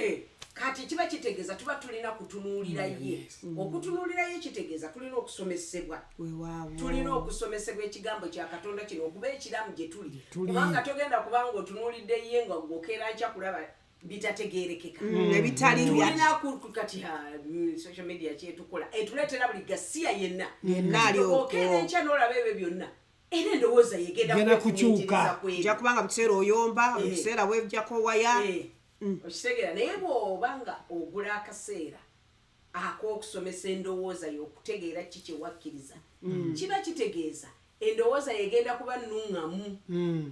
Speaker 7: Kati kiba kitegeeza tuba tulina kutunuulira ye. Okutunuulira ye kitegeeza tulina okusomesebwa.
Speaker 6: Weewaawo.
Speaker 7: Tulina okusomesebwa ekigambo kya Katonda kino okuba ekiramu gye tuli.
Speaker 4: Tuli.
Speaker 7: Kubanga togenda kubanga otunuulidde ye nga gwokeera nkya kulaba bitategeerekeka.
Speaker 6: Ebitali bya
Speaker 7: Tulina kati social media kyetukola etuleetera buli gasiya yenna.
Speaker 6: Yenna ali okwo.
Speaker 7: Okeera enkya n'olaba ebyo byonna, era endowooza yegenda
Speaker 4: Genda kukyuka.
Speaker 6: Ojja kubanga mu kiseera oyomba, mu kiseera weejjako waya.
Speaker 7: Okitegeera? Naye bw'oba nga ogula akaseera ak'okusomesa endowooza y'okutegeera ki kyewakkiriza, kiba kitegeeza endowooza yegenda kuba nuŋŋamu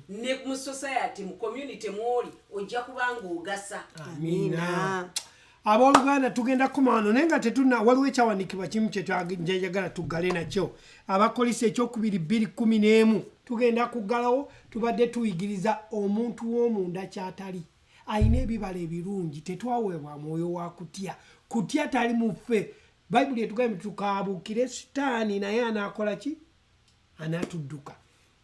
Speaker 7: ne mu society, mu community mwoli ojja kuba nga ogasa.
Speaker 4: Amiina. Abooluganda, tugenda kukoma wano, naye nga tetuna waliwo ekyawandiikibwa kimu kyenjagala tuggale nakyo, Abakolisi ekyokubiri 2:11. Tugenda kuggalawo. Tubadde tuyigiriza omuntu w'omunda kyatali ayina ebibala ebirungi. Tetwaweebwa mwoyo wa kutya, kutya tali muffe. Bayibuli etugambye tukaabukire Sitaani, naye anaakola ki? Anaatudduka.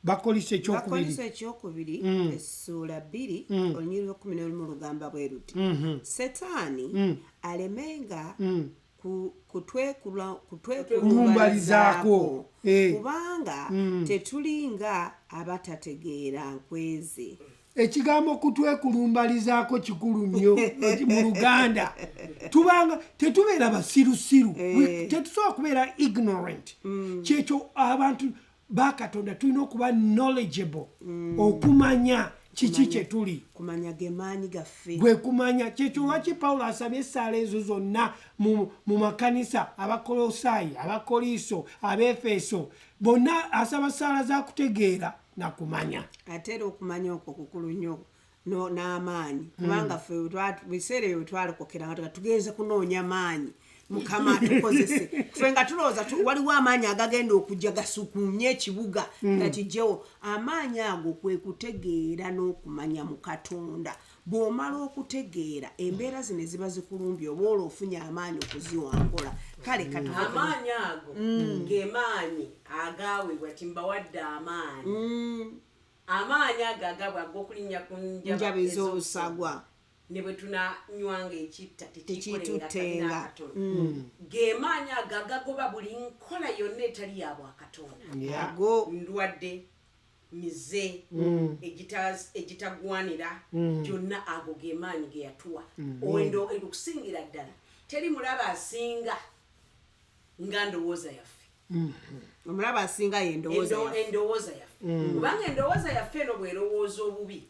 Speaker 4: Bakolisi ekyokubiri.
Speaker 6: Bakolisi ekyokubiri essuula 2 olunyiriri lw'e11 lugamba bwe luti: setaani alemenga
Speaker 4: Kulumbalizaako.
Speaker 6: kutwekulumbalizaako, kubanga tetulinga abatategeera nkwezi.
Speaker 4: Ekigambo kutwekulumbalizaako kikulu nnyo mu Luganda. Tubanga tetubeera basirusiru. Tetusobola kubeera ignorant. Kyekyo abantu bakatonda tulina okuba knowledgeable, okumanya kiki kye tuli.
Speaker 6: Kumanya ge maanyi gaffe.
Speaker 4: Gwe kumanya. Kyekyo lwaki Pawulo asabye essaala ezo zonna mu makanisa, Abakolosaayi, Abakoliiso, Abeefeso, bonna asaba ssaala za kutegeera nakumanya.
Speaker 6: Ate era okumanya okwo kukulu nnyo n'amaanyi, kubanga ffe biseera ebyo bwe twalokokera nga tugenze kunoonya maanyi Mukama atukozese, ffe nga tulowooza waliwo amaanyi agagenda okujja gasukumye ekibuga nga kijjewo. Amaanyi ago kwe kutegeera n'okumanya mu Katonda. Bw'omala okutegeera, embeera zino eziba zikulumbye oba olwo ofunye amaanyi okuziwangula. Kale katuve
Speaker 7: Amaanyi ago gemaanyi agaweebwa ti mbawadde amaanyi. Amaanyi ago agabwe ag'okulinnya ku
Speaker 6: njaba
Speaker 7: njaba
Speaker 6: ez'obusagwa
Speaker 7: ne bwe tunanywanga ekitta
Speaker 6: Tekitutenga.
Speaker 7: tekitutenga. Gemaanyi ago agagoba buli nkola yonna etali ya bwakatonda.
Speaker 4: Yeah.
Speaker 6: Ago
Speaker 7: Ndwadde, mize egitagwanira gyonna, ago ge maanyi ge yatuwa. Okusingira ddala teri mulaba asinga nga ndowooza yaffe.
Speaker 6: Omulaba asinga yendowooza yaffe.
Speaker 7: Endowooza yaffe, kubanga endowooza yaffe eno bw'erowooza obubi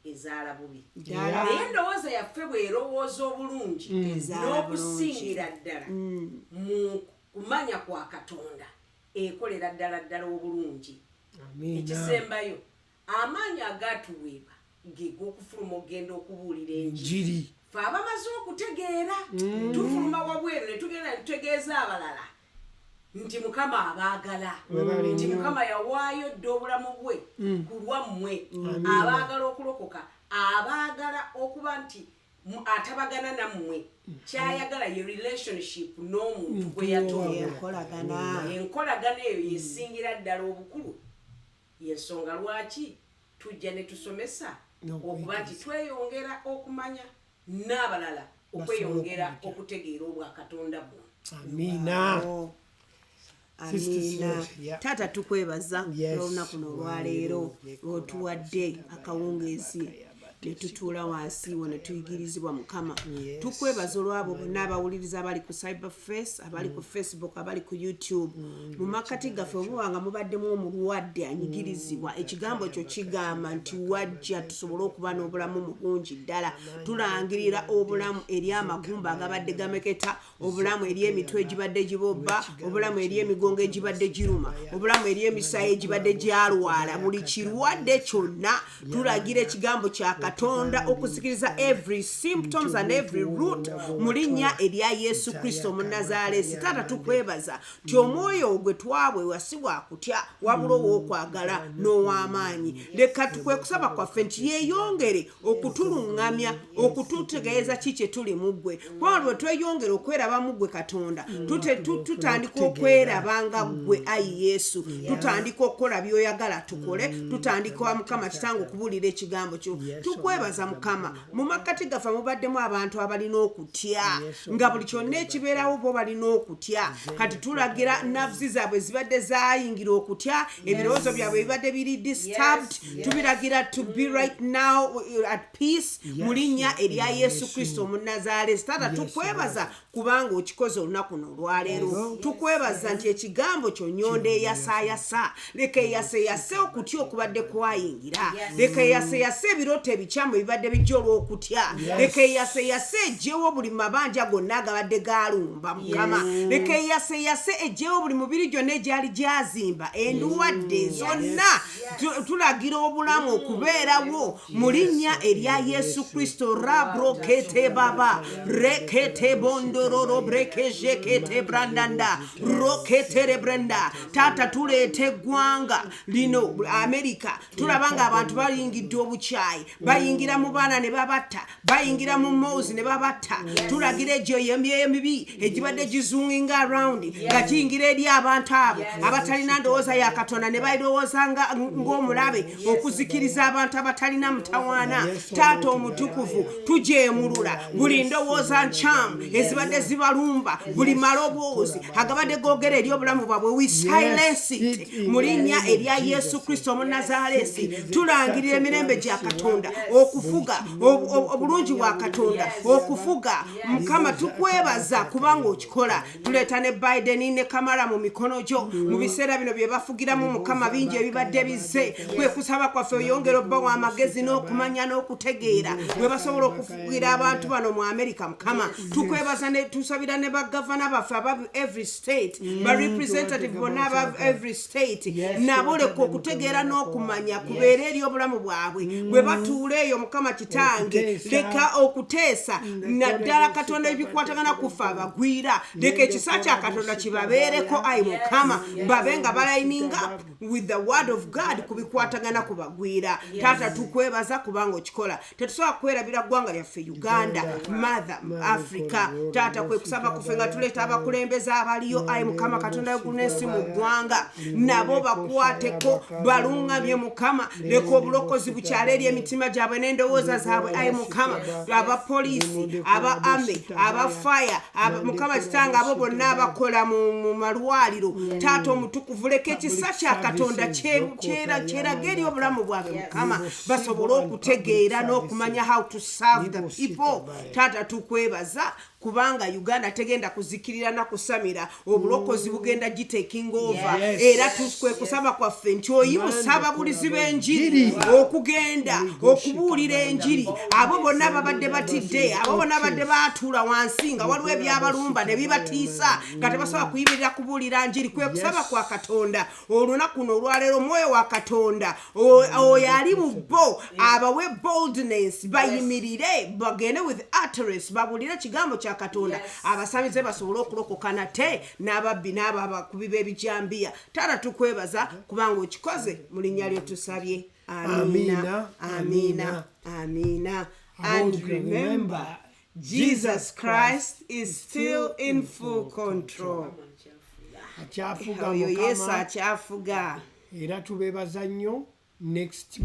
Speaker 7: ezaala bubi,
Speaker 6: Ddala.
Speaker 7: naye endowooza yaffe bw'erowooza obulungi
Speaker 6: Ezaala
Speaker 7: n'okusingira ddala mu kumanya kwa Katonda, ekolera ddala ddala obulungi.
Speaker 4: Amiina.
Speaker 7: Ekisembayo, amaanyi agatuweebwa ge g'okufuluma okugenda okubuulira enjiri.
Speaker 4: Njiri.
Speaker 7: Fe abamaze okutegeera tufuluma wabweru ne tugenda ne tutegeeza abalala nti Mukama abaagala,
Speaker 4: Webale
Speaker 7: nti
Speaker 4: nnyo.
Speaker 7: Mukama yawaayo dda obulamu bwe ku lwammwe abaagala okulokoka, abaagala okuba nti atabagana nammwe. Kyayagala ye relationship n'omuntu gwe yatonda.
Speaker 6: Enkolagana.
Speaker 7: Enkolagana eyo yesingira ddala obukulu, yensonga lwaki tujja ne tusomesa okuba nti tweyongera okumanya n'abalala okweyongera
Speaker 4: okujja.
Speaker 7: Okutegeera obwakatonda buno.
Speaker 4: Amiina. Sister
Speaker 6: Amiina.
Speaker 4: Sister, yeah.
Speaker 6: Taata, tukwebaza olunaku nolwaleero lwotuwadde akawungeezi ne tutuula wansi wo ne tuyigirizibwa. Mukama, tukwebaza olwabo bonna abawuliriza abali ku cyberface, abali ku Facebook, abali ku YouTube. Mu makkati gaffe omuba nga mubaddemu omulwadde anyigirizibwa, ekigambo kyo kigamba nti wajja tusobole okuba n'obulamu mu bungi ddala. Tulangirira obulamu eri amagumba agabadde gameketa, obulamu eri emitwe egibadde gibobba, obulamu eri emigongo egibadde giruma, obulamu eri emisaayi egibadde gyalwala, buli kirwadde kyonna. Tulagira ekigambo kya Katonda okuzikiriza every symptoms and every root mu linnya erya Yesu Kristo Omunazaalesi. Taata, tukwebaza nti omwoyo ogwe twabwewa si gwakutya, wabula ow'okwagala n'ow'amaanyi. Leka tukwe kusaba kwaffe nti yeeyongere okutuluŋŋamya, okututegeeza ki kye tuli mu ggwe, kubanga lwe tweyongera okweraba mu ggwe Katonda, tutandika okweraba nga ggwe. Ayi Yesu, tutandika okukola by'oyagala tukole, tutandika, Mukama Kitange, okubuulira ekigambo kyo. Tukwebaza, Mukama. Mu makkati gaffe mubaddemu abantu abalina okutya, nga buli kyonna ekibeerawo bo balina okutya. Kati tulagira nerves zaabwe zibadde zayingira okutya, ebirowoozo byabwe bibadde biri disturbed, tubiragira to be right now at peace mu linnya erya Yesu Kristo Omunazaalesi. Taata, tukwebaza kubanga okikoze olunaku nolwaleero. Tukwebaza nti ekigambo kyo nyondo eyasaayasa. Leka eyaseyase okutya okubadde kwayingira, leka eyaseyase ebirooto ebikyamu ebibadde bijja olw'okutya, leka eyaseyase ejjewo buli mabanja gonna agabadde galumba. Mukama, leka eyaseyase ejjewo buli mubiri gyonna egyali gyazimba, endwadde zonna. Tulagira obulamu okubeerawo mu linnya erya Yesu Kristo. Rabrokete baba rekete bondororo brekejekete brandanda roketere brenda. Taata, tuleeta eggwanga lino Amerika. Tulaba nga abantu bayingidde obukyayi, bayingira mu baana ne babatta, bayingira mu mos ne babatta. Tulagira egyo emyoyo emibi egibadde gizunginga around nga giyingira eri abantu abo abatalina ndowooza ya Katonda ne balowooza ng'omulabe okuzikiriza abantu abatalina mutawaana. Taata omutukuvu, tujeemulula buli ndowooza nkyamu ezibadde zibalumba, buli maloboozi agabadde googera eri obulamu bwabwe. We silence it mu linnya erya Yesu Kristo Omunazaalesi. Tulangirira emirembe gya Katonda okufuga, obulungi bwa Katonda okufuga. Mukama, tukwebaza kubanga okikola. Tuleeta ne Biden ne Kamala mu mikono gyo mu biseera bino bye bafugiramu. Mukama, bingi ebibadde bizze. Kwe kusaba kwaffe oyongera obbawa amagezi n'okumanya n'okutegeera bwe basobola okufugira abantu bano mu Amerika. Mukama, tukwebaza ne tusabira ne bagavana baffe aba every state, ba representative bonna aba every state, nabo leka okutegeera n'okumanya kubeera eri obulamu bwabwe bwe batuula eyo. Mukama Kitange,
Speaker 4: Okuteesa.
Speaker 6: leka okuteesa naddala Katonda ebikwatagana kufa abagwira. Leka ekisa kya Katonda kibabeereko, ayi Mukama, babe nga balining up with the word of God ku bikwatagana ku bagwira. Taata, tukwebaza kubanga okikola. Tetusobola kwerabira ggwanga lyaffe Uganda, Mother Africa. Taata, kwe kusaba kuffe nga tuleeta abakulembeze abaliyo, ayi Mukama Katonda w'eggulu n'ensi, mu ggwanga, nabo bakwateko, baluŋŋamye. Mukama, leka obulokozi bukyale eri emitima gy'abantu. gyabwe n'endowooza zaabwe ayi Mukama, abapoliisi, aba army, aba fire, Mukama kitange, abo bonna abakola mu malwaliro, taata omutukuvu, leka ekisa kya Katonda kyeraga eri obulamu bwabwe, Mukama, basobole okutegeera n'okumanya how to serve the people. Taata, tukwebaza kubanga Uganda tegenda kuzikirira na kusamira, obulokozi bugenda gitaking over. Era kwe kusaba kwaffe nti oyimusa ababulizi b'enjiri okugenda okubuulira enjiri, abo bonna babadde batidde, abo bonna babadde baatuula wansi nga waliwo ebyabalumba ne bibatiisa nga tebasobola kuyimirira kubuulira njiri. Kwe kusaba kwa Katonda olunaku luno olwaleero, omwoyo wa Katonda oyo ali mu bo abawe boldness, bayimirire, bagende with utterance, babuulire ekigambo kya Katonda, abasamize basobole okulokoka nate, n'ababbi n'abo abakubi b'ebijambiya. Taata, tukwebaza kubanga okikoze. Mu linnya lyo tusabye, amiina, amiina, amiina. And remember, Jesus Christ is still in full control.
Speaker 4: Akyafuga.
Speaker 6: Oyo Yesu
Speaker 4: Mukama
Speaker 6: akyafuga.
Speaker 4: Era tubeebaza nnyo. Next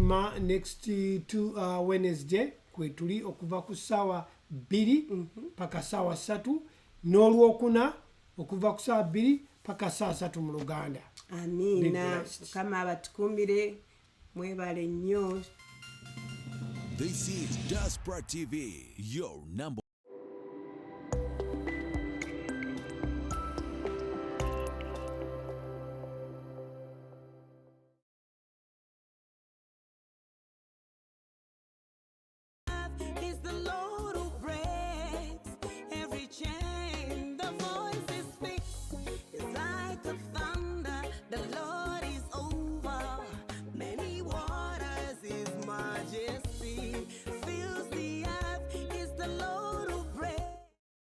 Speaker 4: to Wednesday kwe tuli okuva ku ssaawa 2 paka ssaawa 3, n'olwokuna okuva ku ssaawa 2 paka ssaawa 3 mu Luganda. Be
Speaker 6: Amiina.
Speaker 4: blessed.
Speaker 6: Mukama abatukuumire, mwebale nnyo.
Speaker 1: This is Diaspora TV, your number
Speaker 2: Is the Lord who breaks every chain. The voice he speaks is like a thunder. The Lord is over many waters. His majesty.